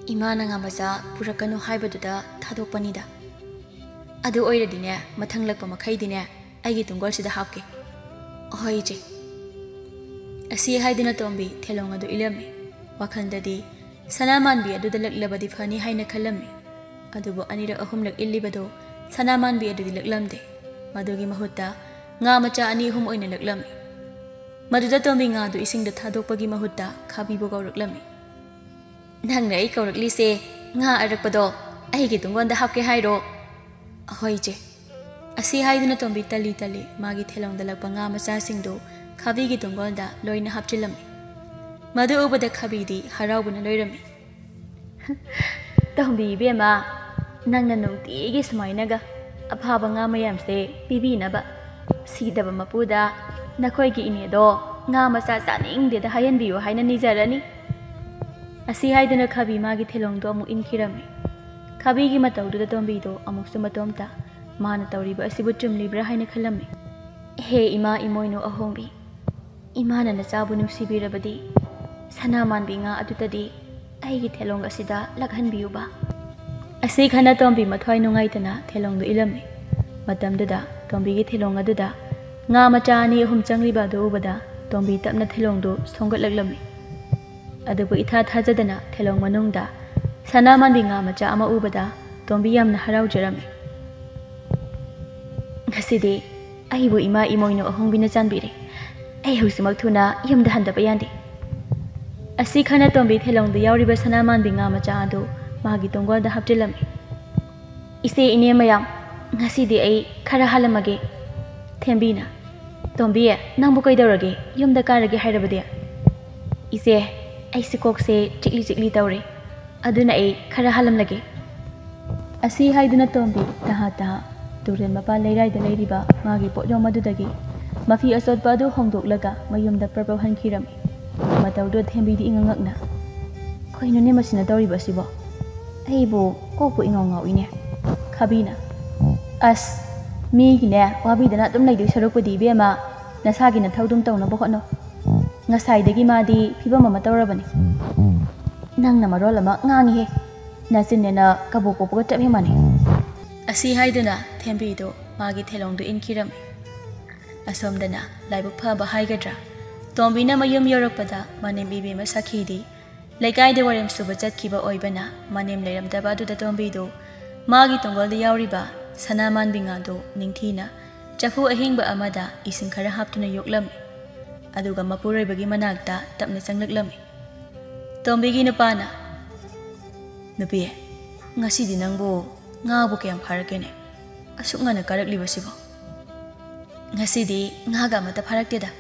ꯏꯃꯥꯅ ꯉꯥ ꯃꯆꯥ ꯄꯨꯔꯛꯀꯅꯨ ꯍꯥꯏꯕꯗꯨꯗ ꯊꯥꯗꯣꯛꯄꯅꯤꯗ꯫ ꯑꯗꯨ ꯑꯣꯏꯔꯗꯤꯅꯦ, ꯃꯊꯪ ꯂꯛꯄ ꯃꯈꯩꯗꯤꯅꯦ, ꯑꯩꯒꯤ ꯇꯨꯡꯒꯣꯜꯁꯤꯗ ꯍꯥꯞꯀꯦ꯫" "ꯍꯣꯏ, ꯏꯆꯦ꯫" ꯑꯁꯤ ꯍꯥꯏꯗꯨꯅ ꯇꯣꯝꯕꯤ ꯊꯦꯂꯣꯡ ꯑꯗꯨ ꯏꯜꯂꯝꯃꯤ꯫ ꯋꯥꯈꯜꯗꯗꯤ, "ꯁꯅꯥ ꯃꯥꯟꯕꯤ ꯑꯗꯨꯗ ꯂꯛꯂꯕꯗꯤ ꯐꯅꯤ" ꯍꯥꯏꯅ ꯈꯜꯂꯝꯃꯤ꯫ ꯑꯗꯨꯕꯨ ꯑꯅꯤꯔꯛ ꯑꯍꯨꯝꯂꯛ ꯏꯜꯂꯤꯕꯗꯨ ꯁꯅꯥ ꯃꯥꯟꯕꯤ ꯑꯗꯨꯗꯤ ꯂꯛꯂꯝꯗꯦ꯫ ꯃꯗꯨꯒꯤ ꯃꯍꯨꯠꯇ ꯉꯥ ꯃꯆꯥ ꯑꯅꯤ ꯑꯍꯨꯝ ꯑꯣꯏꯅ ꯂꯛꯂꯝꯃꯤ꯫ ꯃꯗꯨꯗ ꯇꯣꯝꯕꯤ ꯉꯥꯗꯨ ꯏꯁꯤꯡꯗ ꯊꯥꯗꯣꯛꯄꯒꯤ ꯃꯍꯨꯠꯇ ꯈꯥꯕꯤꯕꯨ ꯀꯧꯔꯛꯂꯝꯃꯤ꯫ "ꯅꯪꯅ ꯑꯩ ꯀꯧꯔꯛꯂꯤꯁꯦ ꯉꯥ ꯑꯔꯛꯄꯗꯣ ꯑꯩꯒꯤ ꯇꯨꯡꯒꯣꯟꯗ ꯍꯥꯞꯀꯦ ꯍꯥꯏꯔꯣ?" "ꯍꯣꯏ, ꯏꯆꯦ꯫" ꯑꯁꯤ ꯍꯥꯏꯗꯨꯅ ꯇꯣꯝꯕꯤ ꯇꯜꯂꯤ ꯇꯜꯂꯤ ꯃꯥꯒꯤ ꯊꯦꯂꯣꯡꯗ ꯂꯛꯄ ꯉꯥ ꯃꯆꯥꯁꯤꯡꯗꯨ ꯈꯥꯕꯤꯒꯤ ꯇꯨꯡꯒꯣꯟꯗ ꯂꯣꯏꯅ ꯍꯥꯞꯆꯤꯜꯂꯝꯃꯤ꯫ ꯃꯗꯨ ꯎꯕꯗ ꯈꯥꯕꯤꯗꯤ ꯍꯔꯥꯎꯕꯅ ꯂꯣꯏꯔꯝꯃꯤ꯫ "ꯇꯣꯝꯕꯤ ꯏꯕꯦꯝꯃ, ꯅꯪꯅ ꯅꯨꯡꯇꯤꯒꯤ ꯁꯨꯃꯥꯏꯅꯒ ꯑꯐꯕ ꯉꯥ ꯃꯌꯥꯝꯁꯦ ꯄꯤꯕꯤꯅꯕ ꯁꯤꯗꯕ ꯃꯄꯨꯗ ꯅꯈꯣꯏꯒꯤ ꯏꯅꯦꯗꯣ ꯉꯥ ꯃꯆꯥ ꯆꯥꯅꯤꯡꯗꯦꯗ ꯍꯥꯏꯍꯟꯕꯤꯌꯨ ꯍꯥꯏꯅ ꯅꯤꯖꯔꯅꯤ꯫" ꯑꯁꯤ ꯍꯥꯏꯗꯨꯅ ꯈꯥꯕꯤ ꯃꯥꯒꯤ ꯊꯦꯂꯣꯡꯗꯣ ꯑꯃꯨꯛ ꯏꯟꯈꯤꯔꯝꯃꯤ꯫ ꯈꯥꯕꯤꯒꯤ ꯃꯇꯧꯗꯨꯗ ꯇꯣꯝꯕꯤꯗꯣ ꯑꯃꯨꯛꯁꯨ ꯃꯇꯣꯝꯇ ꯃꯥꯅ ꯇꯧꯔꯤꯕ ꯑꯁꯤꯕꯨ ꯆꯨꯝꯂꯤꯕ꯭ꯔꯥ ꯍꯥꯏꯅ ꯈꯜꯂꯝꯃꯤ꯫ "ꯍꯦ ꯏꯃꯥ ꯏꯃꯣꯏꯅꯨ ꯑꯍꯣꯡꯕꯤ, ꯏꯃꯥꯅ ꯅꯆꯥꯕꯨ ꯅꯨꯡꯁꯤꯕꯤꯔꯕꯗꯤ ꯁꯅꯥ ꯃꯥꯟꯕꯤ ꯉꯥ ꯑꯗꯨꯗꯗꯤ ꯑꯩꯒꯤ ꯊꯦꯂꯣꯡ ꯑꯁꯤꯗ ꯂꯥꯛꯍꯟꯕꯤꯌꯨꯕ꯫" ꯑꯁꯤ ꯈꯟꯅ ꯇꯣꯝꯕꯤ ꯃꯊ꯭ꯋꯥꯏ ꯅꯨꯡꯉꯥꯏꯇꯅ ꯊꯦꯂꯣꯡꯗꯨ ꯏꯜꯂꯝꯃꯤ꯫ ꯃꯇꯝꯗꯨꯗ ꯇꯣꯝꯕꯤꯒꯤ ꯊꯦꯂꯣꯡ ꯑꯗꯨꯗ ꯉꯥ ꯃꯆꯥ ꯑꯅꯤ ꯑꯍꯨꯝ ꯆꯪꯂꯤꯕ ꯑꯗꯨ ꯎꯕꯗ ꯇꯣꯝꯕꯤ ꯇꯞꯅ ꯊꯦꯂꯣꯡꯗꯨ ꯁꯣꯝꯒꯠꯂꯛꯂꯝꯃꯤ꯫ ꯑꯗꯨꯕꯨ ꯏꯊꯥ ꯊꯥꯖꯗꯅ ꯊꯦꯂꯣꯡ ꯃꯅꯨꯡꯗ ꯁꯅꯥ ꯃꯥꯟꯕꯤ ꯉꯥ ꯃꯆꯥ ꯑꯃ ꯎꯕꯗ ꯇꯣꯝꯕꯤ ꯌꯥꯝꯅ ꯍꯔꯥꯎꯖꯔꯝꯃꯤ꯫ "ꯉꯁꯤꯗꯤ ꯑꯩꯕꯨ ꯏꯃꯥ ꯏꯃꯣꯏꯅꯨ ꯑꯍꯣꯡꯕꯤꯅ ꯆꯥꯟꯕꯤꯔꯦ꯫ ꯑꯩ ꯍꯧꯖꯤꯛꯃꯛ ꯊꯨꯅ ꯌꯨꯝꯗ ꯍꯟꯗꯕ ꯌꯥꯗꯦ꯫" ꯑꯁꯤ ꯈꯟꯅ ꯇꯣꯝꯕꯤ ꯊꯦꯂꯣꯡꯗ ꯌꯥꯎꯔꯤꯕ ꯁꯅꯥ ꯃꯥꯟꯕꯤ ꯉꯥ ꯃꯆꯥ ꯑꯗꯨ ꯃꯥꯒꯤ ꯇꯨꯡꯒꯣꯜꯗ ꯍꯥꯞꯆꯤꯜꯂꯝꯃꯤ꯫ "ꯏꯆꯦ ꯏꯅꯦ ꯃꯌꯥꯝ, ꯉꯁꯤꯗꯤ ꯑꯩ ꯈꯔ ꯍꯥꯜꯂꯝꯃꯒꯦ꯫" ꯊꯦꯝꯕꯤꯅ, "ꯇꯣꯝꯕꯤ, ꯅꯪꯕꯨ ꯀꯩꯗꯧꯔꯒꯦ? ꯌꯨꯝꯗ ꯀꯥꯔꯒꯦ ꯍꯥꯏꯔꯕꯗꯤ?" "ꯏꯆꯦ, ꯑꯩꯁꯦ ꯀꯣꯛꯁꯦ ꯆꯤꯛꯂꯤ ꯆꯤꯛꯂꯤ ꯇꯧꯔꯦ, ꯑꯗꯨꯅ ꯑꯩ ꯈꯔ ꯍꯥꯜꯂꯝꯂꯒꯦ꯫" ꯑꯁꯤ ꯍꯥꯏꯗꯨꯅ ꯇꯣꯝꯕꯤ ꯇꯍꯥ ꯇꯍꯥ ꯇꯨꯔꯦꯜ ꯃꯄꯥꯟ ꯂꯩꯔꯥꯏꯗ ꯂꯩꯔꯤꯕ ꯃꯥꯒꯤ ꯄꯣꯠꯌꯣꯝ ꯑꯗꯨꯗꯒꯤ ꯃꯐꯤ ꯑꯆꯣꯠꯄ ꯑꯗꯨ ꯍꯣꯡꯗꯣꯛꯂꯒ ꯃꯌꯨꯝꯗ ꯄ꯭ꯔꯞ ꯄ꯭ꯔꯞ ꯍꯟꯈꯤꯔꯝꯃꯤ꯫ ꯃꯇꯧꯗꯨꯗ ꯊꯦꯝꯕꯤꯗꯤ ꯏꯉꯛ ꯉꯛꯅ, "ꯀꯩꯅꯣꯅꯦ ꯃꯁꯤꯅ ꯇꯧꯔꯤꯕ ꯑꯁꯤꯕꯣ?" ꯑꯩꯕꯨ ꯀꯣꯛꯄꯨ ꯏꯉꯥꯎ ꯉꯥꯎꯏꯅꯦ꯫ ꯈꯥꯕꯤꯅ, "ꯑꯁ, ꯃꯤꯒꯤꯅꯦ ꯋꯥꯕꯤꯗꯅ ꯑꯗꯨꯝ ꯂꯩꯗꯣꯏ ꯁꯔꯨꯛꯄꯨꯗꯤ ꯏꯕꯦꯝꯃ, ꯅꯁꯥꯒꯤ ꯅꯊꯧꯗꯨꯝ ꯇꯧꯅꯕ ꯍꯣꯠꯅꯧ꯫ ꯉꯁꯥꯏꯗꯒꯤ ꯃꯥꯗꯤ ꯐꯤꯕꯝ ꯑꯃ ꯇꯧꯔꯕꯅꯤ꯫ ꯅꯪꯅ ꯃꯔꯣꯜ ꯑꯃ ꯉꯥꯡꯉꯤꯍꯦ, ꯅꯆꯤꯟꯅꯦꯅ ꯀꯕꯣꯛ ꯄꯣꯛꯄꯒ ꯆꯞ ꯍꯦꯛ ꯃꯥꯟꯅꯩ"꯫ ꯑꯁꯤ ꯍꯥꯏꯗꯨꯅ ꯊꯦꯝꯕꯤꯗꯨ ꯃꯥꯒꯤ ꯊꯦꯂꯣꯡꯗꯨ ꯏꯟꯈꯤꯔꯝꯃꯤ꯫ ꯑꯁꯣꯝꯗꯅ ꯂꯥꯏꯕꯛ ꯐꯕ ꯍꯥꯏꯒꯗ꯭ꯔꯥ, ꯇꯣꯝꯕꯤꯅ ꯃꯌꯨꯝ ꯌꯧꯔꯛꯄꯗ ꯃꯅꯦꯝ ꯏꯕꯦꯝꯃ ꯁꯈꯤꯗꯤ ꯂꯩꯀꯥꯏꯗ ꯋꯥꯔꯦꯝ ꯁꯨꯕ ꯆꯠꯈꯤꯕ ꯑꯣꯏꯕꯅ ꯃꯅꯦꯝ ꯂꯩꯔꯝꯗꯕ ꯑꯗꯨꯗ ꯇꯣꯝꯕꯤꯗꯨ ꯃꯥꯒꯤ ꯇꯣꯡꯒꯣꯜꯗ ꯌꯥꯎꯔꯤꯕ ꯁꯅꯥ ꯃꯥꯟꯕꯤ ꯉꯥꯗꯨ ꯅꯤꯡꯊꯤꯅ ꯆꯐꯨ ꯑꯍꯤꯡꯕ ꯑꯃꯗ ꯏꯁꯤꯡ ꯈꯔ ꯍꯥꯞꯇꯨꯅ ꯌꯣꯛꯂꯝꯃꯤ꯫ ꯑꯗꯨꯒ ꯃꯄꯨꯔꯣꯏꯕꯒꯤ ꯃꯅꯥꯛꯇ ꯇꯞꯅ ꯆꯪꯂꯛꯂꯝꯃꯤ꯫ ꯇꯣꯝꯕꯤꯒꯤ ꯅꯨꯄꯥꯅ, "ꯅꯨꯄꯤ, ꯉꯁꯤꯗꯤ ꯅꯪꯕꯨ ꯉꯥꯕꯨ ꯀꯌꯥꯝ ꯐꯥꯔꯛꯀꯦꯅꯦ? ꯑꯁꯨꯛ ꯉꯟꯅ ꯀꯥꯔꯛꯂꯤꯕꯁꯤꯕꯣ?" "ꯉꯁꯤꯗꯤ ꯉꯥꯒ ꯑꯃꯠꯇ ꯐꯥꯔꯛꯇꯦꯗ"꯫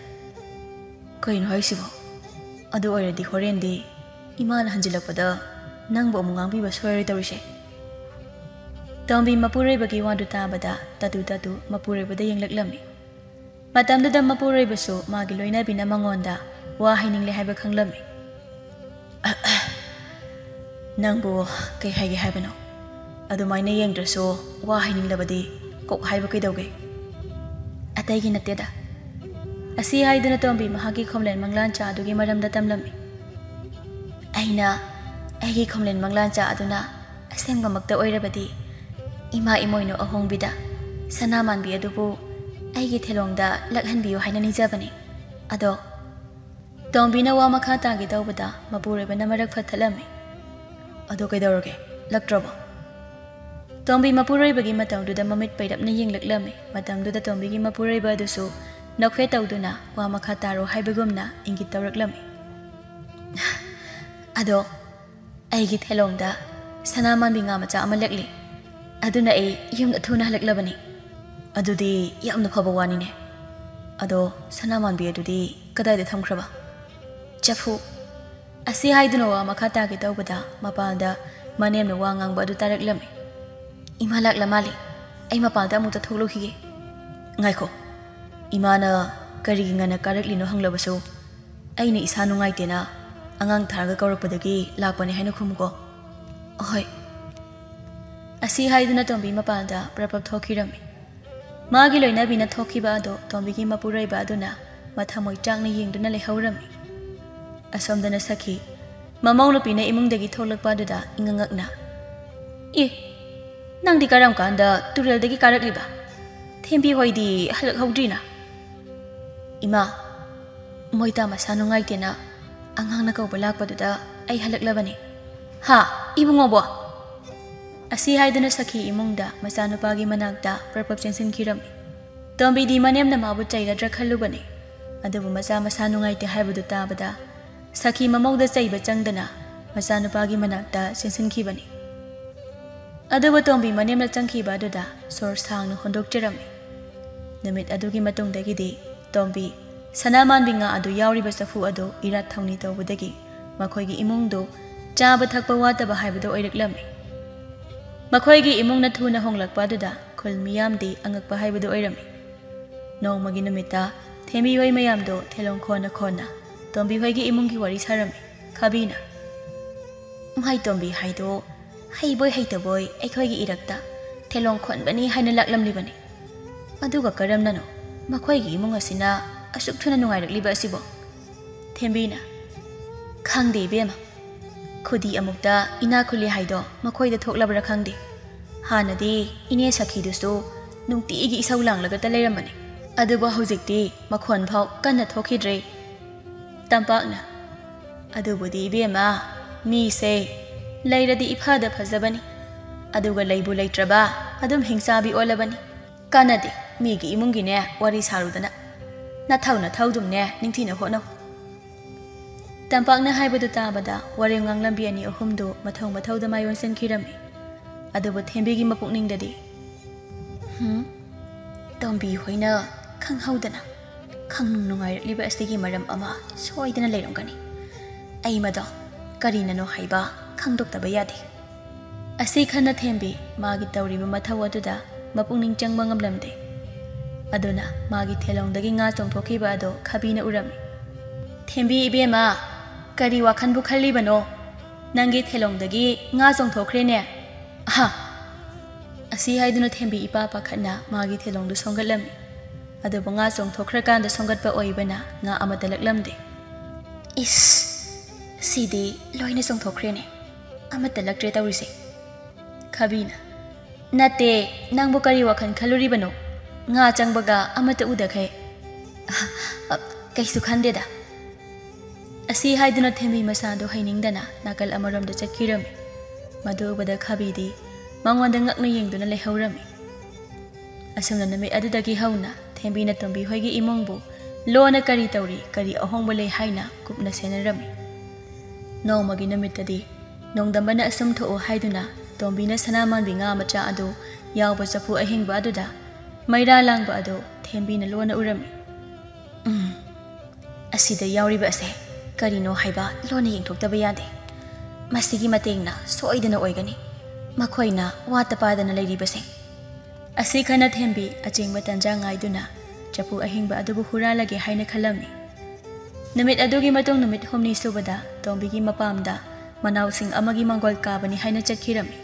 "ꯀꯩꯅꯣ ꯍꯥꯏꯁꯤꯕꯣ? ꯑꯗꯨ ꯑꯣꯏꯔꯗꯤ ꯍꯣꯔꯦꯟꯗꯤ ꯏꯃꯥꯅ ꯍꯟꯖꯤꯜꯂꯛꯄꯗ ꯅꯪꯕꯨ ꯑꯃꯨꯛ ꯉꯥꯡꯕꯤꯕ ꯁꯣꯏꯔꯣꯏ ꯇꯧꯔꯤꯁꯦ"꯫ ꯇꯣꯝꯕꯤ ꯃꯄꯨꯔꯣꯏꯕꯒꯤ ꯋꯥꯗꯨ ꯇꯥꯕꯗ ꯇꯥꯇꯨ ꯇꯥꯇꯨ ꯃꯄꯨꯔꯣꯏꯕꯗ ꯌꯦꯡꯂꯛꯂꯝꯃꯤ꯫ ꯃꯇꯝꯗꯨꯗ ꯃꯄꯨꯔꯣꯏꯕꯁꯨ ꯃꯥꯒꯤ ꯂꯣꯏꯅꯕꯤꯅ ꯃꯉꯣꯟꯗ ꯋꯥ ꯍꯥꯏꯅꯤꯡꯂꯦ ꯍꯥꯏꯕ ꯈꯪꯂꯝꯃꯤ꯫ "ꯅꯪꯕꯨ ꯀꯩ ꯍꯥꯏꯒꯦ ꯍꯥꯏꯕꯅꯣ? ꯑꯗꯨꯃꯥꯏꯅ ꯌꯦꯡꯗ꯭ꯔꯁꯨ ꯋꯥ ꯍꯥꯏꯅꯤꯡꯂꯕꯗꯤ ꯀꯣꯛ ꯍꯥꯏꯕ ꯀꯩꯗꯧꯒꯦ?" "ꯑꯇꯩꯒꯤ ꯅꯠꯇꯦꯗ"꯫ ꯑꯁꯤ ꯍꯥꯏꯗꯨꯅ ꯇꯣꯝꯕꯤ ꯃꯍꯥꯛꯀꯤ ꯈꯣꯝꯂꯦꯟ ꯃꯪꯂꯥꯟꯆꯥ ꯑꯗꯨꯒꯤ ꯃꯔꯝꯗ ꯇꯝꯂꯝꯃꯤ꯫ "ꯑꯩꯅ ꯑꯩꯒꯤ ꯈꯣꯝꯂꯦꯟ ꯃꯪꯂꯥꯟꯆꯥ ꯑꯗꯨꯅ ꯑꯁꯦꯡꯕꯃꯛꯇ ꯑꯣꯏꯔꯕꯗꯤ ꯏꯃꯥ ꯏꯃꯣꯏꯅꯨ ꯑꯍꯣꯡꯕꯤꯗ ꯁꯅꯥ ꯃꯥꯟꯕꯤ ꯑꯗꯨꯕꯨ ꯑꯩꯒꯤ ꯊꯦꯂꯣꯡꯗ ꯂꯛꯍꯟꯕꯤꯌꯨ ꯍꯥꯏꯅ ꯅꯤꯖꯕꯅꯤ꯫ ꯑꯗꯣ"꯫ ꯇꯣꯝꯕꯤꯅ ꯋꯥ ꯃꯈꯥ ꯇꯥꯒꯦ ꯇꯧꯕꯗ ꯃꯄꯨꯔꯣꯏꯕꯅ ꯃꯔꯛ ꯐꯠꯊꯠꯂꯝꯃꯤ꯫ "ꯑꯗꯣ ꯀꯩꯗꯧꯔꯒꯦ? ꯂꯛꯇ꯭ꯔꯕꯣ?" ꯇꯣꯝꯕꯤ ꯃꯄꯨꯔꯣꯏꯕꯒꯤ ꯃꯇꯧꯗꯨꯗ ꯃꯃꯤꯠ ꯄꯩꯔꯞꯅ ꯌꯦꯡꯂꯛꯂꯝꯃꯤ꯫ ꯃꯇꯝꯗꯨꯗ ꯇꯣꯝꯕꯤꯒꯤ ꯃꯄꯨꯔꯣꯏꯕ ꯑꯗꯨꯁꯨ ꯅꯣꯛꯐꯦꯠ ꯇꯧꯗꯨꯅ ꯋꯥ ꯃꯈꯥ ꯇꯥꯔꯣ ꯍꯥꯏꯕꯒꯨꯝꯅ ꯏꯪꯒꯤꯠ ꯇꯧꯔꯛꯂꯝꯃꯤ꯫ "ꯑꯗꯣ ꯑꯩꯒꯤ ꯊꯦꯂꯣꯡꯗ ꯁꯅꯥ ꯃꯥꯟꯕꯤ ꯉꯥ ꯃꯆꯥ ꯑꯃ ꯂꯛꯂꯤ꯫ ꯑꯗꯨꯅ ꯑꯩ ꯌꯨꯝꯗ ꯊꯨꯅ ꯍꯜꯂꯛꯂꯕꯅꯤ"꯫ "ꯑꯗꯨꯗꯤ ꯌꯥꯝꯅ ꯐꯕ ꯋꯥꯅꯤꯅꯦ꯫ ꯑꯗꯣ ꯁꯅꯥ ꯃꯥꯟꯕꯤ ꯑꯗꯨꯗꯤ ꯀꯗꯥꯏꯗ ꯊꯝꯈ꯭ꯔꯕ?" "ꯆꯐꯨ"꯫ ꯑꯁꯤ ꯍꯥꯏꯗꯨꯅ ꯋꯥ ꯃꯈꯥ ꯇꯥꯒꯦ ꯇꯧꯕꯗ ꯃꯄꯥꯟꯗ ꯃꯅꯦꯝꯅ ꯋꯥ ꯉꯥꯡꯕ ꯑꯗꯨ ꯇꯥꯔꯛꯂꯝꯃꯤ꯫ "ꯏꯃꯥ ꯂꯥꯛꯂ ꯃꯥꯜꯂꯦ꯫ ꯑꯩ ꯃꯄꯥꯟꯗ ꯑꯃꯨꯛꯇ ꯊꯣꯛꯂꯨꯈꯤꯒꯦ꯫ ꯉꯥꯏꯈꯣ, ꯏꯃꯥꯅ ꯀꯔꯤꯒꯤ ꯉꯟꯅ ꯀꯥꯔꯛꯂꯤꯅꯣ ꯍꯪꯂꯕꯁꯨ ꯑꯩꯅ ꯏꯁꯥ ꯅꯨꯡꯉꯥꯏꯇꯦꯅ ꯑꯉꯥꯡ ꯊꯥꯔꯒ ꯀꯧꯔꯛꯄꯗꯒꯤ ꯂꯥꯛꯄꯅꯦ ꯍꯥꯏꯅ ꯈꯨꯝꯃꯨꯀꯣ"꯫ ꯑꯍꯣꯏ꯫ ꯑꯁꯤ ꯍꯥꯏꯗꯨꯅ ꯇꯣꯝꯕꯤ ꯃꯄꯥꯟꯗ ꯄ꯭ꯔꯞ ꯄ꯭ꯔꯞ ꯊꯣꯛꯈꯤꯔꯝꯃꯤ꯫ ꯃꯥꯒꯤ ꯂꯣꯏꯅꯕꯤꯅ ꯊꯣꯛꯈꯤꯕ ꯑꯗꯨ ꯇꯣꯝꯕꯤꯒꯤ ꯃꯄꯨꯔꯣꯏꯕ ꯑꯗꯨꯅ ꯃꯊꯃꯣꯏ ꯆꯥꯛꯅ ꯌꯦꯡꯗꯨꯅ ꯂꯩꯍꯧꯔꯝꯃꯤ꯫ ꯑꯁꯣꯝꯗꯅ ꯁꯈꯤ ꯃꯃꯧ ꯅꯨꯄꯤꯅ ꯏꯃꯨꯡꯗꯒꯤ ꯊꯣꯛꯂꯛꯄ ꯑꯗꯨꯗ ꯏꯉꯛ ꯉꯛꯅ, "ꯑꯦ, ꯅꯪꯗꯤ ꯀꯔꯝ ꯀꯥꯟꯗ ꯇꯨꯔꯦꯜꯗꯒꯤ ꯀꯥꯔꯛꯂꯤꯕ? ꯊꯦꯝꯕꯤ ꯍꯣꯏꯗꯤ ꯍꯜꯂꯛꯍꯧꯗ꯭ꯔꯤꯅ?" "ꯏꯃꯥ, ꯃꯣꯏꯗ ꯃꯁꯥ ꯅꯨꯡꯉꯥꯏꯇꯦꯅ ꯑꯉꯥꯡꯅ ꯀꯧꯕ ꯂꯥꯛꯄꯗꯨꯗ ꯑꯩ ꯍꯜꯂꯛꯂꯕꯅꯤ꯫" "ꯍꯥ? ꯏꯕꯨꯡꯉꯣꯕꯣ?" ꯑꯁꯤ ꯍꯥꯏꯗꯨꯅ ꯁꯈꯤ ꯏꯃꯨꯡꯗ ꯃꯆꯥꯅꯨꯄꯥꯒꯤ ꯃꯅꯥꯛꯇ ꯄ꯭ꯔꯞ ꯄ꯭ꯔꯞ ꯆꯦꯟꯁꯤꯟꯈꯤꯔꯝꯃꯤ꯫ ꯇꯣꯝꯕꯤꯗꯤ ꯃꯅꯦꯝꯅ ꯃꯥꯕꯨ ꯆꯩꯒꯗ꯭ꯔꯥ ꯈꯜꯂꯨꯕꯅꯤ, ꯑꯗꯨꯕꯨ ꯃꯆꯥ ꯃꯁꯥ ꯅꯨꯡꯉꯥꯏꯇꯦ ꯍꯥꯏꯕꯗꯨ ꯇꯥꯕꯗ ꯁꯈꯤ ꯃꯃꯧꯗ ꯆꯩꯕ ꯆꯪꯗꯅ ꯃꯆꯥꯅꯨꯄꯥꯒꯤ ꯃꯅꯥꯛꯇ ꯆꯦꯟꯁꯤꯟꯈꯤꯕꯅꯤ꯫ ꯑꯗꯨꯕꯨ ꯇꯣꯝꯕꯤ ꯃꯅꯦꯝꯅ ꯆꯪꯈꯤꯕ ꯑꯗꯨꯗ ꯁꯣꯔ ꯁꯥꯡꯅ ꯍꯣꯟꯗꯣꯛꯆꯔꯝꯃꯤ꯫ ꯅꯨꯃꯤꯠ ꯑꯗꯨꯒꯤ ꯃꯇꯨꯡꯗꯒꯤꯗꯤ ꯇꯣꯝꯕꯤ ꯁꯅꯥꯃꯥꯟꯕꯤ ꯉꯥ ꯑꯗꯨ ꯌꯥꯎꯔꯤꯕ ꯆꯐꯨ ꯑꯗꯨ ꯏꯔꯥꯠ ꯊꯧꯅꯤ ꯇꯧꯕꯗꯒꯤ ꯃꯈꯣꯏꯒꯤ ꯏꯃꯨꯡꯗꯨ ꯆꯥꯕ ꯊꯛꯄ ꯋꯥꯠꯇꯕ ꯍꯥꯏꯕꯗꯨ ꯑꯣꯏꯔꯛꯂꯝꯃꯤ꯫ ꯃꯈꯣꯏꯒꯤ ꯏꯃꯨꯡꯅ ꯊꯨꯅ ꯍꯣꯡꯂꯛꯄ ꯑꯗꯨꯗ ꯈꯨꯜ ꯃꯤꯌꯥꯝꯗꯤ ꯑꯉꯛꯄ ꯍꯥꯏꯕꯗꯨ ꯑꯣꯏꯔꯝꯃꯤ꯫ ꯅꯣꯡꯃꯒꯤ ꯅꯨꯃꯤꯠꯇ ꯊꯦꯝꯕꯤ ꯍꯣꯏ ꯃꯌꯥꯝꯗꯣ ꯊꯦꯂꯣꯡ ꯈꯣꯟꯅ ꯈꯣꯟꯅ ꯇꯣꯝꯕꯤ ꯍꯣꯏꯒꯤ ꯏꯃꯨꯡꯒꯤ ꯋꯥꯔꯤ ꯁꯥꯔꯝꯃꯤ꯫ ꯈꯥꯕꯤꯅ, "ꯃꯥꯏꯇꯣꯝꯕꯤ ꯍꯥꯏꯗꯣ ꯍꯩꯕꯣꯏ ꯍꯩꯇꯕꯣꯏ ꯑꯩꯈꯣꯏꯒꯤ ꯏꯔꯛꯇ ꯊꯦꯂꯣꯡ ꯈꯣꯟꯕꯅꯤ ꯍꯥꯏꯅ ꯂꯥꯛꯂꯝꯂꯤꯕꯅꯤ꯫ ꯑꯗꯨꯒ ꯀꯔꯝꯅꯅꯣ ꯃꯈꯣꯏꯒꯤ ꯏꯃꯨꯡ ꯑꯁꯤꯅ ꯑꯁꯨꯛ ꯊꯨꯅ ꯅꯨꯡꯉꯥꯏꯔꯛꯂꯤꯕ ꯑꯁꯤꯕꯣ?" ꯊꯦꯝꯕꯤꯅ, "ꯈꯪꯗꯦ ꯏꯕꯦꯝꯃ, ꯈꯨꯗꯤ ꯑꯃꯨꯛꯇ ꯏꯅꯥ ꯈꯨꯜꯂꯤ ꯍꯥꯏꯗꯣ ꯃꯈꯣꯏꯗ ꯊꯣꯛꯂꯕ꯭ꯔꯥ ꯈꯪꯗꯦ꯫ ꯍꯥꯟꯅꯗꯤ ꯏꯅꯦ ꯁꯈꯤꯗꯨꯁꯨ ꯅꯨꯡꯇꯤꯒꯤ ꯏꯁꯧ ꯂꯥꯡꯂꯒꯇ ꯂꯩꯔꯝꯕꯅꯤ, ꯑꯗꯨꯕꯨ ꯍꯧꯖꯤꯛꯇꯤ ꯃꯈꯣꯟ ꯐꯥꯎ ꯀꯟꯅ ꯊꯣꯛꯈꯤꯗ꯭ꯔꯦ꯫" ꯇꯝꯄꯥꯛꯅ, "ꯑꯗꯨꯕꯨꯗꯤ ꯏꯕꯦꯝꯃ, ꯃꯤꯁꯦ ꯂꯩꯔꯗꯤ ꯏꯐꯗ ꯐꯖꯕꯅꯤ, ꯑꯗꯨꯒ ꯂꯩꯕꯨ ꯂꯩꯇ꯭ꯔꯕ ꯑꯗꯨꯝ ꯍꯤꯡꯆꯥꯕꯤ ꯑꯣꯜꯂꯕꯅꯤ꯫ ꯀꯥꯟꯅꯗꯦ ꯃꯤꯒꯤ ꯏꯃꯨꯡꯒꯤꯅꯦ ꯋꯥꯔꯤ ꯁꯥꯔꯨꯗꯅ꯫ ꯅꯊꯧ ꯅꯊꯧꯗꯨꯝꯅꯦ ꯅꯤꯡꯊꯤꯅ ꯍꯣꯠꯅꯧ꯫" ꯇꯝꯄꯥꯛꯅ ꯍꯥꯏꯕꯗꯨ ꯇꯥꯕꯗ ꯋꯥꯔꯦꯝ ꯉꯥꯡꯂꯝꯕꯤ ꯑꯅꯤ ꯑꯍꯨꯝꯗꯨ ꯃꯊꯧ ꯃꯊꯧꯗ ꯃꯥꯏ ꯑꯣꯟꯁꯤꯟꯈꯤꯔꯝꯃꯤ꯫ ꯑꯗꯨꯕꯨ ꯊꯦꯝꯕꯤꯒꯤ ꯃꯄꯨꯛꯅꯤꯡꯗꯗꯤ, "ꯍꯨꯝ, ꯇꯣꯝꯕꯤ ꯍꯣꯏꯅ ꯈꯪꯍꯧꯗꯅ ꯈꯪꯅꯨꯡ ꯅꯨꯡꯉꯥꯏꯔꯛꯂꯤꯕ ꯑꯁꯤꯒꯤ ꯃꯔꯝ ꯑꯃ ꯁꯣꯏꯗꯅ ꯂꯩꯔꯝꯒꯅꯤ꯫ ꯑꯩ ꯃꯗꯣ ꯀꯔꯤꯅꯅꯣ ꯍꯥꯏꯕ ꯈꯪꯗꯣꯛꯇꯕ ꯌꯥꯗꯦ꯫" ꯑꯁꯤ ꯈꯟꯅ ꯊꯦꯝꯕꯤ ꯃꯥꯒꯤ ꯇꯧꯔꯤꯕ ꯃꯊꯧ ꯑꯗꯨꯗ ꯃꯄꯨꯛꯅꯤꯡ ꯆꯪꯕ ꯉꯝꯂꯝꯗꯦ꯫ ꯑꯗꯨꯅ ꯃꯥꯒꯤ ꯊꯦꯂꯣꯡꯗꯒꯤ ꯉꯥ ꯆꯣꯡꯊꯣꯛꯈꯤꯕ ꯑꯗꯨ ꯈꯥꯕꯤꯅ ꯎꯔꯝꯃꯤ꯫ "ꯊꯦꯝꯕꯤ ꯏꯕꯦꯝꯃ, ꯀꯔꯤ ꯋꯥꯈꯟꯕꯨ ꯈꯜꯂꯤꯕꯅꯣ?" "ꯅꯪꯒꯤ ꯊꯦꯂꯣꯡꯗꯒꯤ ꯉꯥ ꯆꯣꯡꯊꯣꯛꯈ꯭ꯔꯦꯅꯦ!" "ꯑꯍꯥ!" ꯑꯁꯤ ꯍꯥꯏꯗꯨꯅ ꯊꯦꯝꯕꯤ ꯏꯄꯥ ꯄꯥꯈꯠꯅ ꯃꯥꯒꯤ ꯊꯦꯂꯣꯡꯗꯨ ꯁꯣꯝꯒꯠꯂꯝꯃꯤ꯫ ꯑꯗꯨꯕꯨ ꯉꯥ ꯆꯣꯡꯊꯣꯛꯈ꯭ꯔꯀꯥꯟꯗ ꯁꯣꯝꯒꯠꯄ ꯑꯣꯏꯕꯅ ꯉꯥ ꯑꯃꯠꯇ ꯂꯛꯂꯝꯗꯦ꯫ "ꯏꯁ! ꯁꯤꯗꯤ ꯂꯣꯏꯅ ꯆꯣꯡꯊꯣꯛꯈ꯭ꯔꯦꯅꯦ꯫ ꯑꯃꯠꯇ ꯂꯛꯇ꯭ꯔꯦ ꯇꯧꯔꯤꯁꯦ꯫" ꯈꯥꯕꯤꯅ, "ꯅꯠꯇꯦ, ꯅꯪꯕꯨ ꯀꯔꯤ ꯋꯥꯈꯜ ꯈꯜꯂꯨꯔꯤꯕꯅꯣ? ꯉꯥ ꯆꯪꯕꯒ ꯑꯃꯠꯇ ꯎꯗꯈꯩ꯫" "ꯑ, ꯑ, ꯀꯩꯁꯨ ꯈꯟꯗꯦꯗ꯫" ꯑꯁꯤ ꯍꯥꯏꯗꯨꯅ ꯊꯦꯝꯕꯤ ꯃꯁꯥꯗꯨ ꯍꯩꯅꯤꯡꯗꯅ ꯅꯥꯀꯜ ꯑꯃꯔꯣꯝꯗ ꯆꯠꯈꯤꯔꯝꯃꯤ꯫ ꯃꯗꯨ ꯎꯕꯗ ꯈꯥꯕꯤꯗꯤ ꯃꯉꯣꯟꯗ ꯉꯛꯅ ꯌꯦꯡꯗꯨꯅ ꯂꯩꯍꯧꯔꯝꯃꯤ꯫ ꯑꯁꯨꯝꯅ ꯅꯨꯃꯤꯠ ꯑꯗꯨꯗꯒꯤ ꯍꯧꯅ ꯊꯦꯝꯕꯤꯅ ꯇꯣꯝꯕꯤ ꯍꯣꯏꯒꯤ ꯏꯃꯨꯡꯕꯨ ꯂꯣꯟꯅ ꯀꯔꯤ ꯇꯧꯔꯤ, ꯀꯔꯤ ꯑꯍꯣꯡꯕ ꯂꯩ ꯍꯥꯏꯅ ꯀꯨꯞꯅ ꯁꯦꯟꯅꯔꯝꯃꯤ꯫ ꯅꯣꯡꯃꯒꯤ ꯅꯨꯃꯤꯠꯇꯗꯤ ꯅꯣꯡꯗꯝꯕꯅ ꯑꯁꯨꯝ ꯊꯣꯛꯎ ꯍꯥꯏꯗꯨꯅ ꯇꯣꯝꯕꯤꯅ ꯁꯅꯥ ꯃꯥꯟꯕꯤ ꯉꯥ ꯃꯆꯥ ꯑꯗꯨ ꯌꯥꯎꯕ ꯆꯐꯨ ꯑꯍꯤꯡꯕ ꯑꯗꯨꯗ ꯃꯩꯔꯥ ꯂꯥꯡꯕ ꯑꯗꯨ ꯊꯦꯝꯕꯤꯅ ꯂꯣꯟꯅ ꯎꯔꯝꯃꯤ꯫ "ꯎꯝ, ꯑꯁꯤꯗ ꯌꯥꯎꯔꯤꯕ ꯑꯁꯦ ꯀꯔꯤꯅꯣ ꯍꯥꯏꯕ ꯂꯣꯟꯅ ꯌꯦꯡꯊꯣꯛꯇꯕ ꯌꯥꯗꯦ꯫ ꯃꯁꯤꯒꯤ ꯃꯇꯦꯡꯅ ꯁꯣꯏꯗꯅ ꯑꯣꯏꯒꯅꯤ, ꯃꯈꯣꯏꯅ ꯋꯥꯠꯇ ꯄꯥꯗꯅ ꯂꯩꯔꯤꯕꯁꯦ꯫" ꯑꯁꯤ ꯈꯟꯅ ꯊꯦꯝꯕꯤ ꯑꯆꯦꯡꯕ ꯇꯟꯖꯥ ꯉꯥꯏꯗꯨꯅ ꯆꯐꯨ ꯑꯍꯤꯡꯕ ꯑꯗꯨꯕꯨ ꯍꯨꯔꯥꯜꯂꯒꯦ ꯍꯥꯏꯅ ꯈꯜꯂꯝꯃꯤ꯫ ꯅꯨꯃꯤꯠ ꯑꯗꯨꯒꯤ ꯃꯇꯨꯡ ꯅꯨꯃꯤꯠ ꯍꯨꯝꯅꯤ ꯁꯨꯕꯗ ꯇꯣꯝꯕꯤꯒꯤ ꯃꯄꯥꯝꯗ ꯃꯅꯥꯎꯁꯤꯡ ꯑꯃꯒꯤ ꯃꯪꯒꯣꯜ ꯀꯥꯕꯅꯤ ꯍꯥꯏꯅ ꯆꯠꯈꯤꯔꯝꯃꯤ꯫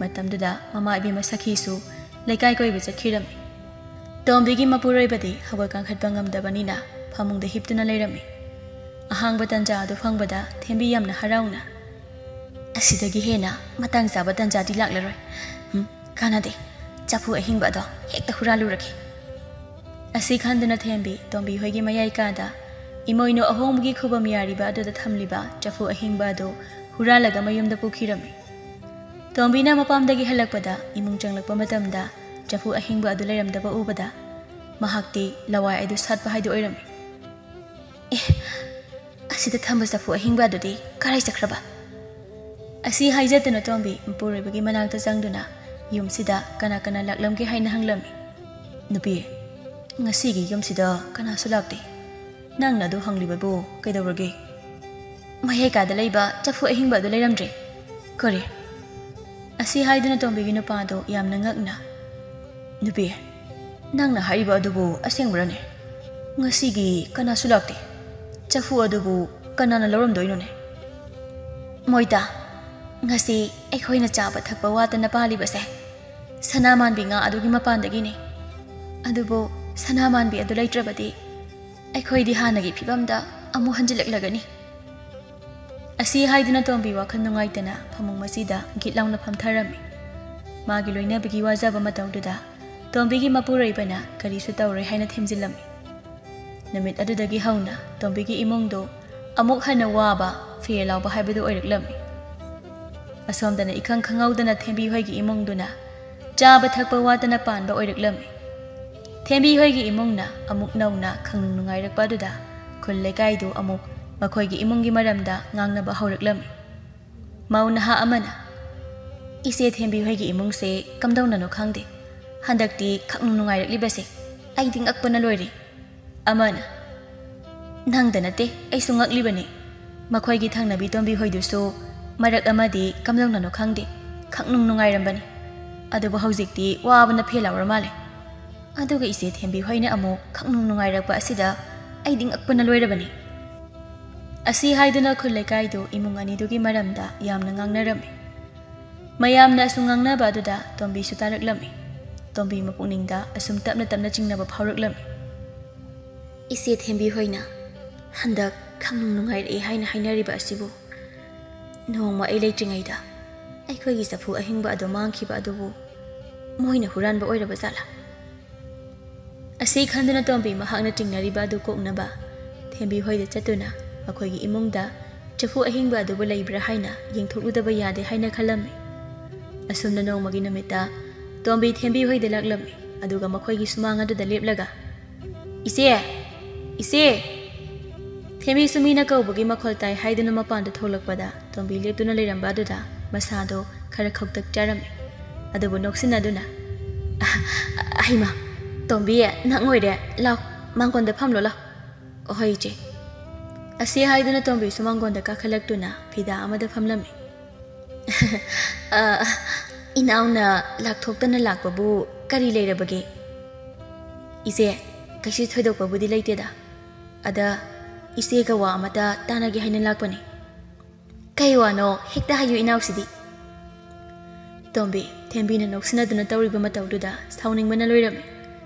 ꯃꯇꯝꯗꯨꯗ ꯃꯃꯥ ꯏꯕꯦꯝꯃ ꯁꯈꯤꯁꯨ ꯂꯩꯀꯥꯏ ꯀꯣꯏꯕ ꯆꯠꯈꯤꯔꯝꯃꯤ꯫ ꯇꯣꯝꯕꯤꯒꯤ ꯃꯄꯨꯔꯣꯏꯕꯗꯤ ꯍꯧꯒꯠ ꯀꯥꯡꯈꯠꯄ ꯉꯝꯗꯕꯅꯤꯅ ꯐꯃꯨꯡꯗ ꯍꯤꯞꯇꯨꯅ ꯂꯩꯔꯝꯃꯤ꯫ ꯑꯍꯥꯡꯕ ꯇꯟꯖꯥ ꯑꯗꯨ ꯐꯪꯕꯗ ꯊꯦꯝꯕꯤ ꯌꯥꯝꯅ ꯍꯔꯥꯎꯅ, "ꯑꯁꯤꯗꯒꯤ ꯍꯦꯟꯅ ꯃꯇꯥꯡ ꯆꯥꯕ ꯇꯟꯖꯥꯗꯤ ꯂꯥꯛꯂꯔꯣꯏ꯫ ꯎꯝ, ꯀꯥꯟꯅꯗꯦ, ꯆꯐꯨ ꯑꯍꯤꯡꯕ ꯑꯗꯣ ꯍꯦꯛꯇ ꯍꯨꯔꯥꯜꯂꯨꯔꯒꯦ꯫" ꯑꯁꯤ ꯈꯟꯗꯨꯅ ꯊꯦꯝꯕꯤ ꯇꯣꯝꯕꯤ ꯍꯣꯏꯒꯤ ꯃꯌꯥꯏ ꯀꯥꯗ ꯏꯃꯣꯏꯅꯨ ꯑꯍꯣꯡꯕꯒꯤ ꯈꯨꯕꯝ ꯌꯥꯔꯤꯕ ꯑꯗꯨꯗ ꯊꯝꯂꯤꯕ ꯆꯐꯨ ꯑꯍꯤꯡꯕ ꯑꯗꯨ ꯍꯨꯔꯥꯜꯂꯒ ꯃꯌꯨꯝꯗ ꯄꯨꯈꯤꯔꯝꯃꯤ꯫ ꯇꯣꯝꯕꯤꯅ ꯃꯄꯥꯝꯗꯒꯤ ꯍꯜꯂꯛꯄꯗ ꯏꯃꯨꯡ ꯆꯪꯂꯛꯄ ꯃꯇꯝꯗ ꯆꯐꯨ ꯑꯍꯤꯡꯕ ꯑꯗꯨ ꯂꯩꯔꯝꯗꯕ ꯎꯕꯗ ꯃꯍꯥꯛꯇꯤ ꯂꯋꯥꯏ ꯑꯗꯨ ꯁꯥꯠꯄ ꯍꯥꯏꯗꯨ ꯑꯣꯏꯔꯝꯃꯤ꯫ "ꯑꯦ, ꯑꯁꯤꯗ ꯊꯝꯕ ꯆꯐꯨ ꯑꯍꯤꯡꯕ ꯑꯗꯨꯗꯤ ꯀꯔꯥꯏ ꯆꯠꯈ꯭ꯔꯕ?" ꯑꯁꯤ ꯍꯥꯏꯖꯗꯨꯅ ꯇꯣꯝꯕꯤ ꯃꯄꯨꯔꯣꯏꯕꯒꯤ ꯃꯅꯥꯛꯇ ꯆꯪꯗꯨꯅ ꯌꯨꯝꯁꯤꯗ ꯀꯅꯥ ꯀꯅꯥ ꯂꯥꯛꯂꯝꯒꯦ ꯍꯥꯏꯅ ꯍꯪꯂꯝꯃꯤ꯫ "ꯅꯨꯄꯤ, ꯉꯁꯤꯒꯤ ꯌꯨꯝꯁꯤꯗ ꯀꯅꯥꯁꯨ ꯂꯥꯛꯇꯦ꯫ ꯅꯪꯅ ꯑꯗꯨ ꯍꯪꯂꯤꯕꯕꯨ ꯀꯩꯗꯧꯔꯒꯦ?" "ꯃꯌꯥꯏ ꯀꯥꯗ ꯂꯩꯕ ꯆꯐꯨ ꯑꯍꯤꯡꯕ ꯑꯗꯨ ꯂꯩꯔꯝꯗ꯭ꯔꯦ꯫" "ꯀꯔꯤ?" ꯑꯁꯤ ꯍꯥꯏꯗꯨꯅ ꯇꯣꯝꯕꯤꯒꯤ ꯅꯨꯄꯥꯗꯨ ꯌꯥꯝꯅ ꯉꯛꯅ, "ꯅꯨꯄꯤ, ꯅꯪꯅ ꯍꯥꯏꯔꯤꯕ ꯑꯗꯨꯕꯨ ꯑꯁꯦꯡꯕꯔꯅꯦ? ꯉꯁꯤꯒꯤ ꯀꯅꯥꯁꯨ ꯂꯥꯛꯇꯦ꯫ ꯆꯐꯨ ꯑꯗꯨꯕꯨ ꯀꯅꯥꯅ ꯂꯧꯔꯝꯗꯣꯏꯅꯣꯅꯦ?" ꯃꯣꯏꯇꯥ, ꯉꯁꯤ ꯑꯩꯈꯣꯏꯅ ꯆꯥꯕ ꯊꯛꯄ ꯋꯥꯠꯇꯅ ꯄꯥꯜꯂꯤꯕꯁꯦ ꯁꯅꯥꯃꯥꯟꯕꯤ ꯉꯥ ꯑꯗꯨꯒꯤ ꯃꯄꯥꯟꯗꯒꯤꯅꯤ꯫ ꯑꯗꯨꯕꯨ ꯁꯅꯥꯃꯥꯟꯕꯤ ꯑꯗꯨ ꯂꯩꯇ꯭ꯔꯕꯗꯤ ꯑꯩꯈꯣꯏꯗꯤ ꯍꯥꯟꯅꯒꯤ ꯐꯤꯕꯝꯗ ꯑꯃꯨꯛ ꯍꯟꯖꯤꯜꯂꯛꯂꯒꯅꯤ꯫ ꯑꯁꯤ ꯍꯥꯏꯗꯨꯅ ꯇꯣꯝꯕꯤ ꯋꯥꯈꯜ ꯅꯨꯡꯉꯥꯏꯇꯅ ꯐꯃꯨꯡ ꯃꯆꯤꯗ ꯒꯤꯠ ꯂꯥꯎꯅ ꯐꯝꯊꯔꯝꯃꯤ꯫ ꯃꯥꯒꯤ ꯂꯣꯏꯅꯕꯒꯤ ꯋꯥꯖꯕ ꯃꯇꯧꯗꯨꯗ ꯇꯣꯝꯕꯤꯒꯤ ꯃꯄꯨꯔꯣꯏꯕꯅ ꯀꯔꯤꯁꯨ ꯇꯧꯔꯣꯏ ꯍꯥꯏꯅ ꯊꯦꯝꯖꯤꯜꯂꯝꯃꯤ꯫ ꯅꯨꯃꯤꯠ ꯑꯗꯨꯗꯒꯤ ꯍꯧꯅ ꯇꯣꯝꯕꯤꯒꯤ ꯏꯃꯨꯡꯗꯨ ꯑꯃꯨꯛ ꯍꯟꯅ ꯋꯥꯕ, ꯐꯦ ꯂꯥꯎꯕ ꯍꯥꯏꯕꯗꯨ ꯑꯣꯏꯔꯛꯂꯝꯃꯤ꯫ ꯑꯁꯣꯝꯗꯅ ꯏꯈꯪ ꯈꯪꯍꯧꯗꯅ ꯊꯦꯝꯕꯤ ꯍꯣꯏꯒꯤ ꯏꯃꯨꯡꯗꯨꯅ ꯆꯥꯕ ꯊꯛꯄ ꯋꯥꯠꯇꯅ ꯄꯥꯟꯕ ꯑꯣꯏꯔꯛꯂꯝꯃꯤ꯫ ꯊꯦꯝꯕꯤ ꯍꯣꯏꯒꯤ ꯏꯃꯨꯡꯅ ꯑꯃꯨꯛ ꯅꯧꯅ ꯈꯪꯅꯨꯡ ꯅꯨꯡꯉꯥꯏꯔꯛꯄ ꯑꯗꯨꯗ ꯈꯨꯜ ꯂꯩꯀꯥꯏꯗꯨ ꯑꯃꯨꯛ ꯃꯈꯣꯏꯒꯤ ꯏꯃꯨꯡꯒꯤ ꯃꯔꯝꯗ ꯉꯥꯡꯅꯕ ꯍꯧꯔꯛꯂꯝꯃꯤ꯫ ꯃꯧ ꯅꯍꯥ ꯑꯃꯅ, "ꯏꯆꯦ ꯊꯦꯝꯕꯤ ꯍꯣꯏꯒꯤ ꯏꯃꯨꯡꯁꯦ ꯀꯝꯗꯧꯅꯅꯣ ꯈꯪꯗꯦ, ꯍꯟꯗꯛꯇꯤ ꯈꯪꯅꯨꯡ ꯅꯨꯡꯉꯥꯏꯔꯛꯂꯤꯕꯁꯦ ꯑꯩꯗꯤ ꯉꯛꯄꯅ ꯂꯣꯏꯔꯦ꯫" ꯑꯃꯅ, "ꯅꯪꯗ ꯅꯠꯇꯦ, ꯑꯩꯁꯨ ꯉꯛꯂꯤꯕꯅꯤ꯫ ꯃꯈꯣꯏꯒꯤ ꯊꯪꯅꯕꯤ ꯇꯣꯝꯕꯤ ꯍꯣꯏꯗꯨꯁꯨ ꯃꯔꯛ ꯑꯃꯗꯤ ꯀꯝꯗꯧꯅꯅꯣ ꯈꯪꯗꯦ, ꯈꯪꯅꯨꯡ ꯅꯨꯡꯉꯥꯏꯔꯝꯕꯅꯤ꯫ ꯑꯗꯨꯕꯨ ꯍꯧꯖꯤꯛꯇꯤ ꯋꯥꯕꯅ ꯐꯦꯜ ꯂꯥꯎꯔ ꯃꯥꯜꯂꯦ꯫ ꯑꯗꯨꯒ ꯏꯆꯦ ꯊꯦꯝꯕꯤ ꯍꯣꯏꯅ ꯑꯃꯨꯛ ꯈꯪꯅꯨꯡ ꯅꯨꯡꯉꯥꯏꯔꯛꯄ ꯑꯁꯤꯗ ꯑꯩꯗꯤ ꯉꯛꯄꯅ ꯂꯣꯏꯔꯕꯅꯤ꯫" ꯑꯁꯤ ꯍꯥꯏꯗꯨꯅ ꯈꯨꯜ ꯂꯩꯀꯥꯏꯗꯨ ꯏꯃꯨꯡ ꯑꯅꯤꯗꯨꯒꯤ ꯃꯔꯝꯗ ꯌꯥꯝꯅ ꯉꯥꯡꯅꯔꯝꯃꯤ꯫ ꯃꯌꯥꯝꯅ ꯑꯁꯨꯝ ꯉꯥꯡꯅꯕ ꯑꯗꯨꯗ ꯇꯣꯝꯕꯤꯁꯨ ꯇꯥꯔꯛꯂꯝꯃꯤ꯫ ꯇꯣꯝꯕꯤ ꯃꯄꯨꯛꯅꯤꯡꯗ ꯑꯁꯨꯝ ꯇꯞꯅ ꯇꯞꯅ ꯆꯤꯡꯅꯕ ꯐꯥꯎꯔꯛꯂꯝꯃꯤ꯫ "ꯏꯆꯦ ꯊꯦꯝꯕꯤ ꯍꯣꯏꯅ ꯍꯟꯗꯛ ꯈꯪꯅꯨꯡ ꯅꯨꯡꯉꯥꯏꯔꯛꯑꯦ ꯍꯥꯏꯅ ꯍꯥꯏꯅꯔꯤꯕ ꯑꯁꯤꯕꯨ ꯅꯣꯡꯃ ꯑꯩ ꯂꯩꯇ꯭ꯔꯤꯉꯩꯗ ꯑꯩꯈꯣꯏꯒꯤ ꯆꯐꯨ ꯑꯍꯤꯡꯕ ꯑꯗꯨ ꯃꯥꯡꯈꯤꯕ ꯑꯗꯨꯕꯨ ꯃꯣꯏꯅ ꯍꯨꯔꯥꯟꯕ ꯑꯣꯏꯔꯕ ꯖꯥꯠꯂꯥ?" ꯑꯁꯤ ꯈꯟꯗꯨꯅ ꯇꯣꯝꯕꯤ ꯃꯍꯥꯛꯅ ꯆꯤꯡꯅꯔꯤꯕ ꯑꯗꯨ ꯀꯣꯛꯅꯕ ꯊꯦꯝꯕꯤ ꯍꯣꯏꯗ ꯆꯠꯇꯨꯅ ꯃꯈꯣꯏꯒꯤ ꯏꯃꯨꯡꯗ ꯆꯐꯨ ꯑꯍꯤꯡꯕ ꯑꯗꯨꯕꯨ ꯂꯩꯕ꯭ꯔꯥ ꯍꯥꯏꯅ ꯌꯦꯡꯊꯣꯛꯂꯨꯗꯕ ꯌꯥꯗꯦ ꯍꯥꯏꯅ ꯈꯜꯂꯝꯃꯤ꯫ ꯑꯁꯨꯝꯅ ꯅꯣꯡꯃꯒꯤ ꯅꯨꯃꯤꯠꯇ ꯇꯣꯝꯕꯤ ꯊꯦꯝꯕꯤ ꯍꯣꯏꯗ ꯂꯥꯛꯂꯝꯃꯤ꯫ ꯑꯗꯨꯒ ꯃꯈꯣꯏꯒꯤ ꯁꯨꯃꯥꯡ ꯑꯗꯨꯗ ꯂꯦꯞꯂꯒ, "ꯏꯆꯦ! ꯏꯆꯦ!" ꯊꯦꯝꯕꯤꯁꯨ ꯃꯤꯅ ꯀꯧꯕꯒꯤ ꯃꯈꯣꯜ ꯇꯥꯏ ꯍꯥꯏꯗꯨꯅ ꯃꯄꯥꯟꯗ ꯊꯣꯛꯂꯛꯄꯗ ꯇꯣꯝꯕꯤ ꯂꯦꯞꯇꯨꯅ ꯂꯩꯔꯝꯕ ꯑꯗꯨꯗ ꯃꯁꯥꯗꯣ ꯈꯔ ꯈꯧꯇꯛ ꯆꯥꯔꯝꯃꯤ꯫ ꯑꯗꯨꯕꯨ ꯅꯣꯛꯁꯤꯟꯅꯗꯨꯅ, "ꯑ, ꯑ, ꯍꯩꯃꯥ, ꯇꯣꯝꯕꯤ, ꯅꯪ ꯑꯣꯏꯔꯦ꯫ ꯂꯥꯎ, ꯃꯥꯡꯒꯣꯟꯗ ꯐꯝꯂꯣ, ꯂꯥꯎ꯫" "ꯑꯍꯣꯏ, ꯏꯆꯦ꯫" ꯑꯁꯤ ꯍꯥꯏꯗꯨꯅ ꯇꯣꯝꯕꯤꯁꯨ ꯃꯥꯡꯒꯣꯟꯗ ꯀꯥꯈꯠꯂꯛꯇꯨꯅ ꯐꯤꯗꯥ ꯑꯃꯗ ꯐꯝꯂꯝꯃꯤ꯫ "ꯑ, ꯏꯅꯥꯎꯅ ꯂꯥꯛꯊꯣꯛꯇꯅ ꯂꯥꯛꯄꯕꯨ ꯀꯔꯤ ꯂꯩꯔꯕꯒꯦ?" "ꯏꯆꯦ, ꯀꯩꯁꯨ ꯊꯣꯏꯗꯣꯛꯄꯕꯨꯗꯤ ꯂꯩꯇꯦꯗ꯫ ꯑꯗ ꯏꯆꯦꯒ ꯋꯥ ꯑꯃꯇ ꯇꯥꯟꯅꯒꯦ ꯍꯥꯏꯅ ꯂꯥꯛꯄꯅꯤ꯫" "ꯀꯩ ꯋꯥꯅꯣ? ꯍꯦꯛꯇ ꯍꯥꯏꯌꯨ ꯏꯅꯥꯎꯁꯤꯗꯤ꯫" ꯇꯣꯝꯕꯤ, ꯊꯦꯝꯕꯤꯅ ꯅꯣꯛꯁꯤꯟꯅꯗꯨꯅ ꯇꯧꯔꯤꯕ ꯃꯇꯧꯗꯨꯗ ꯁꯥꯎꯅꯤꯡꯕꯅ ꯂꯣꯏꯔꯝꯃꯤ꯫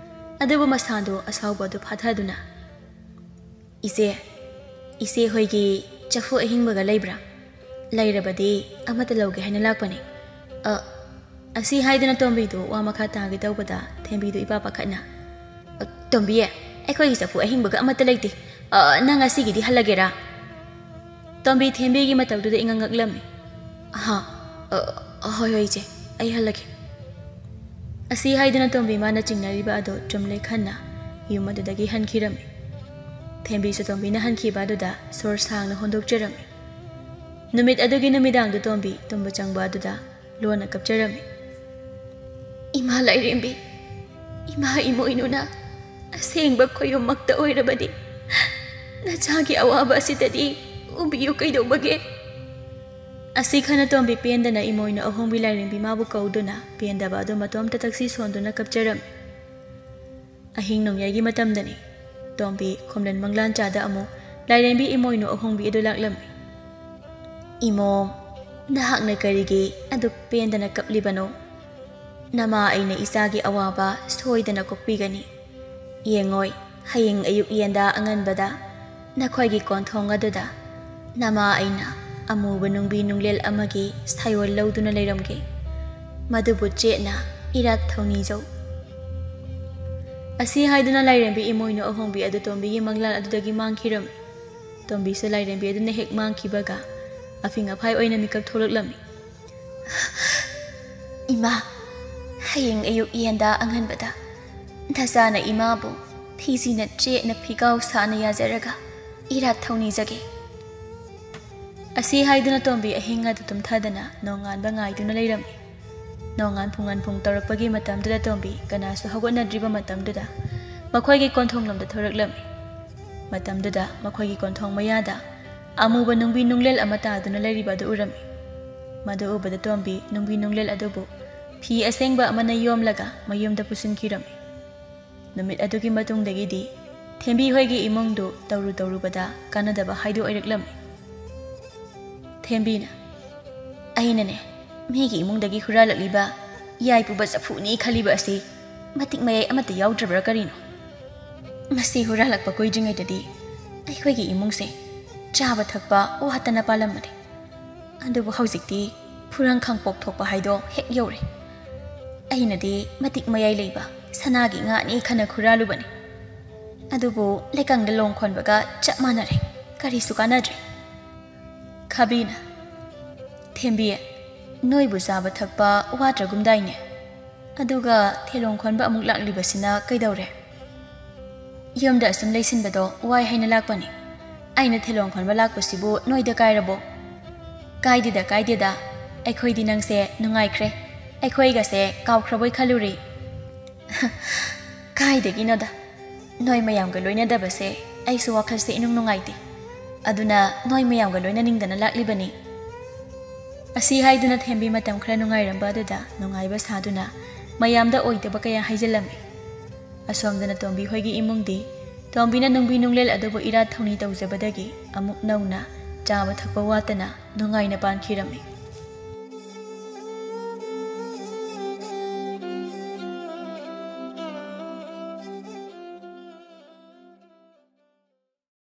ꯑꯗꯨꯕꯨ ꯃꯁꯥꯗꯨ ꯑꯁꯥꯎꯕ ꯑꯗꯨ ꯐꯥꯊꯗꯨꯅ, "ꯏꯆꯦ, ꯏꯆꯦ ꯍꯣꯏꯒꯤ ꯆꯐꯨ ꯑꯍꯤꯡꯕꯒ ꯂꯩꯕ꯭ꯔꯥ? ꯂꯩꯔꯕꯗꯤ ꯑꯃꯠꯇ ꯂꯧꯒꯦ ꯍꯥꯏꯅ ꯂꯥꯛꯄꯅꯤ꯫" ꯑ, ꯑꯁꯤ ꯍꯥꯏꯗꯨꯅ ꯇꯣꯝꯕꯤꯗꯨ ꯋꯥ ꯃꯈꯥ ꯇꯥꯒꯦ ꯇꯧꯕꯗ ꯊꯦꯝꯕꯤꯗꯨ ꯏꯄꯥ ꯄꯥꯈꯠꯅ, "ꯑ, ꯇꯣꯝꯕꯤ, ꯑꯩꯈꯣꯏꯒꯤ ꯆꯐꯨ ꯑꯍꯤꯡꯕꯒ ꯑꯃꯠꯇ ꯂꯩꯇꯦ꯫ ꯑ, ꯅꯪ ꯉꯁꯤꯒꯤꯗꯤ ꯍꯜꯂꯒꯦꯔꯥ?" ꯇꯣꯝꯕꯤ ꯊꯦꯝꯕꯤꯒꯤ ꯃꯇꯧꯗꯨꯗ ꯏꯉꯛ ꯉꯛꯂꯝꯃꯤ꯫ "ꯑꯍꯥ, ꯑ, ꯍꯣꯏ, ꯍꯣꯏ, ꯏꯆꯦ, ꯑꯩ ꯍꯜꯂꯒꯦ꯫" ꯑꯁꯤ ꯍꯥꯏꯗꯨꯅ ꯇꯣꯝꯕꯤ ꯃꯥꯅ ꯆꯤꯡꯅꯔꯤꯕ ꯑꯗꯨ ꯆꯨꯝꯂꯦ ꯈꯟꯅ ꯌꯨꯝ ꯑꯗꯨꯗꯒꯤ ꯍꯟꯈꯤꯔꯝꯃꯤ꯫ ꯊꯦꯝꯕꯤꯁꯨ ꯇꯣꯝꯕꯤꯅ ꯍꯟꯈꯤꯕ ꯑꯗꯨꯗ ꯁꯣꯔ ꯁꯥꯡꯅ ꯍꯣꯟꯗꯣꯛꯆꯔꯝꯃꯤ꯫ ꯅꯨꯃꯤꯠ ꯑꯗꯨꯒꯤ ꯅꯨꯃꯤꯗꯥꯡꯗꯨ ꯇꯣꯝꯕꯤ ꯇꯨꯝꯕ ꯆꯪꯕ ꯑꯗꯨꯗ ꯂꯣꯟꯅ ꯀꯞꯆꯔꯝꯃꯤ꯫ "ꯏꯃꯥ ꯂꯥꯏꯔꯦꯝꯕꯤ, ꯏꯃꯥ ꯏꯃꯣꯏꯅꯨꯅ ꯑꯁꯦꯡꯕ ꯈꯣꯏꯌꯨꯝꯃꯛꯇ ꯑꯣꯏꯔꯕꯗꯤ ꯅꯆꯥꯒꯤ ꯑꯋꯥꯕ ꯑꯁꯤꯗꯗꯤ ꯎꯕꯤꯌꯨ ꯀꯩꯗꯧꯕꯒꯦ?" ꯑꯁꯤ ꯈꯟꯅ ꯇꯣꯝꯕꯤ ꯄꯦꯟꯗꯅ ꯏꯃꯣꯏꯅꯨ ꯑꯍꯣꯡꯕꯤ ꯂꯥꯏꯔꯦꯝꯕꯤ ꯃꯥꯕꯨ ꯀꯧꯗꯨꯅ ꯄꯦꯟꯗꯕ ꯑꯗꯨ ꯃꯇꯣꯝꯇ ꯇꯛꯁꯤ ꯁꯣꯟꯗꯨꯅ ꯀꯞꯆꯔꯝꯃꯤ꯫ ꯑꯍꯤꯡ ꯅꯣꯡꯌꯥꯏꯒꯤ ꯃꯇꯝꯗꯅꯤ꯫ ꯇꯣꯝꯕꯤ ꯈꯣꯝꯂꯟ ꯃꯪꯂꯥꯟ ꯆꯥꯗ ꯑꯃꯨꯛ ꯂꯥꯏꯔꯦꯝꯕꯤ ꯏꯃꯣꯏꯅꯨ ꯑꯍꯣꯡꯕꯤ ꯑꯗꯨ ꯂꯥꯛꯂꯝꯃꯤ꯫ "ꯏꯃꯣꯝ, ꯅꯍꯥꯛꯅ ꯀꯔꯤꯒꯤ ꯑꯗꯨꯛ ꯄꯦꯟꯗꯅ ꯀꯞꯂꯤꯕꯅꯣ? ꯅꯃꯥ ꯑꯩꯅ ꯏꯆꯥꯒꯤ ꯑꯋꯥꯕ ꯁꯣꯏꯗꯅ ꯀꯣꯛꯄꯤꯒꯅꯤ꯫ ꯌꯦꯡꯉꯣꯏ, ꯍꯌꯦꯡ ꯑꯌꯨꯛ ꯌꯦꯟꯗꯥ ꯑꯉꯟꯕꯗ ꯅꯈꯣꯏꯒꯤ ꯀꯣꯟꯊꯣꯡ ꯑꯗꯨꯗ ꯅꯃꯥ ꯑꯩꯅ ꯑꯃꯨꯕ ꯅꯨꯡꯕꯤ ꯅꯨꯡꯂꯦꯜ ꯑꯃꯒꯤ ꯁꯥꯌꯣꯜ ꯂꯧꯗꯨꯅ ꯂꯩꯔꯝꯒꯦ꯫ ꯃꯗꯨꯕꯨ ꯆꯦꯠꯅ ꯏꯔꯥꯠ ꯊꯧꯅꯤꯖꯧ꯫" ꯑꯁꯤ ꯍꯥꯏꯗꯨꯅ ꯂꯥꯏꯔꯦꯝꯕꯤ ꯏꯃꯣꯏꯅꯨ ꯑꯍꯣꯡꯕꯤ ꯑꯗꯨ ꯇꯣꯝꯕꯤꯒꯤ ꯃꯪꯂꯥꯟ ꯑꯗꯨꯗꯒꯤ ꯃꯥꯡꯈꯤꯔꯝꯃꯤ꯫ ꯇꯣꯝꯕꯤꯁꯨ ꯂꯥꯏꯔꯦꯝꯕꯤ ꯑꯗꯨꯅ ꯍꯦꯛ ꯃꯥꯡꯈꯤꯕꯒ ꯑꯐꯤꯡ ꯑꯐꯥꯏ ꯑꯣꯏꯅ ꯃꯤꯀꯞ ꯊꯣꯛꯂꯛꯂꯝꯃꯤ꯫ "ꯏꯃꯥ, ꯍꯌꯦꯡ ꯑꯌꯨꯛ ꯌꯦꯟꯗꯥ ꯑꯉꯟꯕꯗ ꯅꯆꯥꯅ ꯏꯃꯥꯕꯨ ꯐꯤꯖꯤꯅ ꯆꯦꯠꯅ ꯐꯤꯒꯥꯎ ꯁꯥꯅ ꯌꯥꯖꯔꯒ ꯏꯔꯥꯠ ꯊꯧꯅꯤꯖꯒꯦ꯫" ꯑꯁꯤ ꯍꯥꯏꯗꯨꯅ ꯇꯣꯝꯕꯤ ꯑꯍꯤꯡ ꯑꯗꯨ ꯇꯨꯝꯊꯗꯅ ꯅꯣꯡꯉꯥꯟꯕ ꯉꯥꯏꯗꯨꯅ ꯂꯩꯔꯝꯃꯤ꯫ ꯅꯣꯡꯉꯥꯟ ꯄꯨꯡꯉꯥꯟ ꯄꯨꯡ ꯇꯧꯔꯛꯄꯒꯤ ꯃꯇꯝꯗꯨꯗ ꯇꯣꯝꯕꯤ ꯀꯅꯥꯁꯨ ꯍꯧꯒꯠꯅꯗ꯭ꯔꯤꯕ ꯃꯇꯝꯗꯨꯗ ꯃꯈꯣꯏꯒꯤ ꯀꯣꯟꯊꯣꯡꯂꯣꯝꯗ ꯊꯣꯔꯛꯂꯝꯃꯤ꯫ ꯃꯇꯝꯗꯨꯗ ꯃꯈꯣꯏꯒꯤ ꯀꯣꯟꯊꯣꯡ ꯃꯌꯥꯗ ꯑꯃꯨꯕ ꯅꯨꯡꯕꯤ ꯅꯨꯡꯂꯦꯜ ꯑꯃ ꯇꯥꯗꯨꯅ ꯂꯩꯔꯤꯕ ꯑꯗꯨ ꯎꯔꯝꯃꯤ꯫ ꯃꯗꯨ ꯎꯕꯗ ꯇꯣꯝꯕꯤ ꯅꯨꯡꯕꯤ ꯅꯨꯡꯂꯦꯜ ꯑꯗꯨꯕꯨ ꯐꯤ ꯑꯁꯦꯡꯕ ꯑꯃꯅ ꯌꯣꯝꯂꯒ ꯃꯌꯨꯝꯗ ꯄꯨꯁꯤꯟꯈꯤꯔꯝꯃꯤ꯫ ꯅꯨꯃꯤꯠ ꯑꯗꯨꯒꯤ ꯃꯇꯨꯡꯗꯒꯤꯗꯤ ꯊꯦꯝꯕꯤ ꯍꯣꯏꯒꯤ ꯏꯃꯨꯡꯗꯨ ꯇꯧꯔꯨ ꯇꯧꯔꯨꯕꯗ ꯀꯥꯟꯅꯗꯕ ꯍꯥꯏꯗꯨ ꯑꯣꯏꯔꯛꯂꯝꯃꯤ꯫ ꯊꯦꯝꯕꯤꯅ, "ꯑꯩꯅꯅꯦ, ꯃꯤꯒꯤ ꯏꯃꯨꯡꯗꯒꯤ ꯍꯨꯔꯥꯜꯂꯛꯂꯤꯕ ꯌꯥꯏꯄꯨꯕ ꯆꯐꯨꯅꯤ ꯈꯜꯂꯤꯕ ꯑꯁꯤ ꯃꯇꯤꯛ ꯃꯌꯥꯏ ꯑꯃꯠꯇ ꯌꯥꯎꯗ꯭ꯔꯕ꯭ꯔꯥ ꯀꯔꯤꯅꯣ? ꯃꯁꯤ ꯍꯨꯔꯥꯜꯂꯛꯄ ꯀꯨꯏꯗ꯭ꯔꯤꯉꯩꯗꯗꯤ ꯑꯩꯈꯣꯏꯒꯤ ꯏꯃꯨꯡꯁꯦ ꯆꯥꯕ ꯊꯛꯄ ꯋꯥꯠꯇꯅ ꯄꯥꯜꯂꯝꯕꯅꯤ꯫ ꯑꯗꯨꯕꯨ ꯍꯧꯖꯤꯛꯇꯤ ꯐꯨꯔꯪ ꯈꯥꯡꯄꯣꯛ ꯊꯣꯛꯄ ꯍꯥꯏꯗꯣ ꯍꯦꯛ ꯌꯧꯔꯦ꯫ ꯑꯩꯅꯗꯤ ꯃꯇꯤꯛ ꯃꯌꯥꯏ ꯂꯩꯕ ꯁꯅꯥꯒꯤ ꯉꯥꯅꯤ ꯈꯟꯅ ꯈꯨꯔꯥꯜꯂꯨꯕꯅꯤ꯫ ꯑꯗꯨꯕꯨ ꯂꯩꯀꯪꯗ ꯂꯣꯡ ꯈꯣꯟꯕꯒ ꯆꯞ ꯃꯥꯟꯅꯔꯦ꯫ ꯀꯔꯤꯁꯨ ꯀꯥꯟꯅꯗ꯭ꯔꯦ꯫" ꯈꯥꯕꯤꯅ, "ꯊꯦꯝꯕꯤ, ꯅꯣꯏꯕꯨ ꯆꯥꯕ ꯊꯛꯄ ꯋꯥꯠꯇ꯭ꯔꯒꯨꯝꯗꯥꯏꯅꯦ? ꯑꯗꯨꯒ ꯊꯦꯂꯣꯡ ꯈꯣꯟꯕ ꯑꯃꯨꯛ ꯂꯥꯛꯂꯤꯕꯁꯤꯅ ꯀꯩꯗꯧꯔꯦ?" "ꯌꯨꯝꯗ ꯑꯁꯨꯝ ꯂꯩꯁꯤꯟꯕꯗꯣ ꯋꯥꯏ ꯍꯥꯏꯅ ꯂꯥꯛꯄꯅꯤ꯫ ꯑꯩꯅ ꯊꯦꯂꯣꯡ ꯈꯣꯟꯕ ꯂꯥꯛꯄꯁꯤꯕꯨ ꯅꯣꯏꯗ ꯀꯥꯏꯔꯕꯣ?" "ꯀꯥꯏꯗꯦꯗ, ꯀꯥꯏꯗꯦꯗ꯫ ꯑꯩꯈꯣꯏꯗꯤ ꯅꯪꯁꯦ ꯅꯨꯡꯉꯥꯏꯈ꯭ꯔꯦ꯫ ꯑꯩꯈꯣꯏꯒꯁꯦ ꯀꯥꯎꯈ꯭ꯔꯕꯣꯏ ꯈꯜꯂꯨꯔꯦ꯫" "ꯀꯥꯏꯗꯒꯤꯅꯣꯗ꯫ ꯅꯣꯏ ꯃꯌꯥꯝꯒ ꯂꯣꯏꯅꯗꯕꯁꯦ ꯑꯩꯁꯨ ꯋꯥꯈꯜꯁꯦ ꯏꯅꯨꯡ ꯅꯨꯡꯉꯥꯏꯇꯦ꯫ ꯑꯗꯨꯅ ꯅꯣꯏ ꯃꯌꯥꯝꯒ ꯂꯣꯏꯅꯅꯤꯡꯗꯅ ꯂꯥꯛꯂꯤꯕꯅꯤ꯫" ꯑꯁꯤ ꯍꯥꯏꯗꯨꯅ ꯊꯦꯝꯕꯤ ꯃꯇꯝ ꯈꯔ ꯅꯨꯡꯉꯥꯏꯔꯝꯕ ꯑꯗꯨꯗ ꯅꯨꯡꯉꯥꯏꯕ ꯁꯥꯗꯨꯅ ꯃꯌꯥꯝꯗ ꯑꯣꯏꯗꯕ ꯀꯌꯥ ꯍꯥꯏꯖꯤꯜꯂꯝꯃꯤ꯫ ꯑꯁꯣꯝꯗꯅ ꯇꯣꯝꯕꯤ ꯍꯣꯏꯒꯤ ꯏꯃꯨꯡꯗꯤ ꯇꯣꯝꯕꯤꯅ ꯅꯨꯡꯕꯤ ꯅꯨꯡꯂꯦꯜ ꯑꯗꯨꯕꯨ ꯏꯔꯥꯠ ꯊꯧꯅꯤ ꯇꯧꯖꯕꯗꯒꯤ ꯑꯃꯨꯛ ꯅꯧꯅ ꯆꯥꯕ ꯊꯛꯄ ꯋꯥꯠꯇꯅ ꯅꯨꯡꯉꯥꯏꯅ ꯄꯥꯟꯈꯤꯔꯝꯃꯤ꯫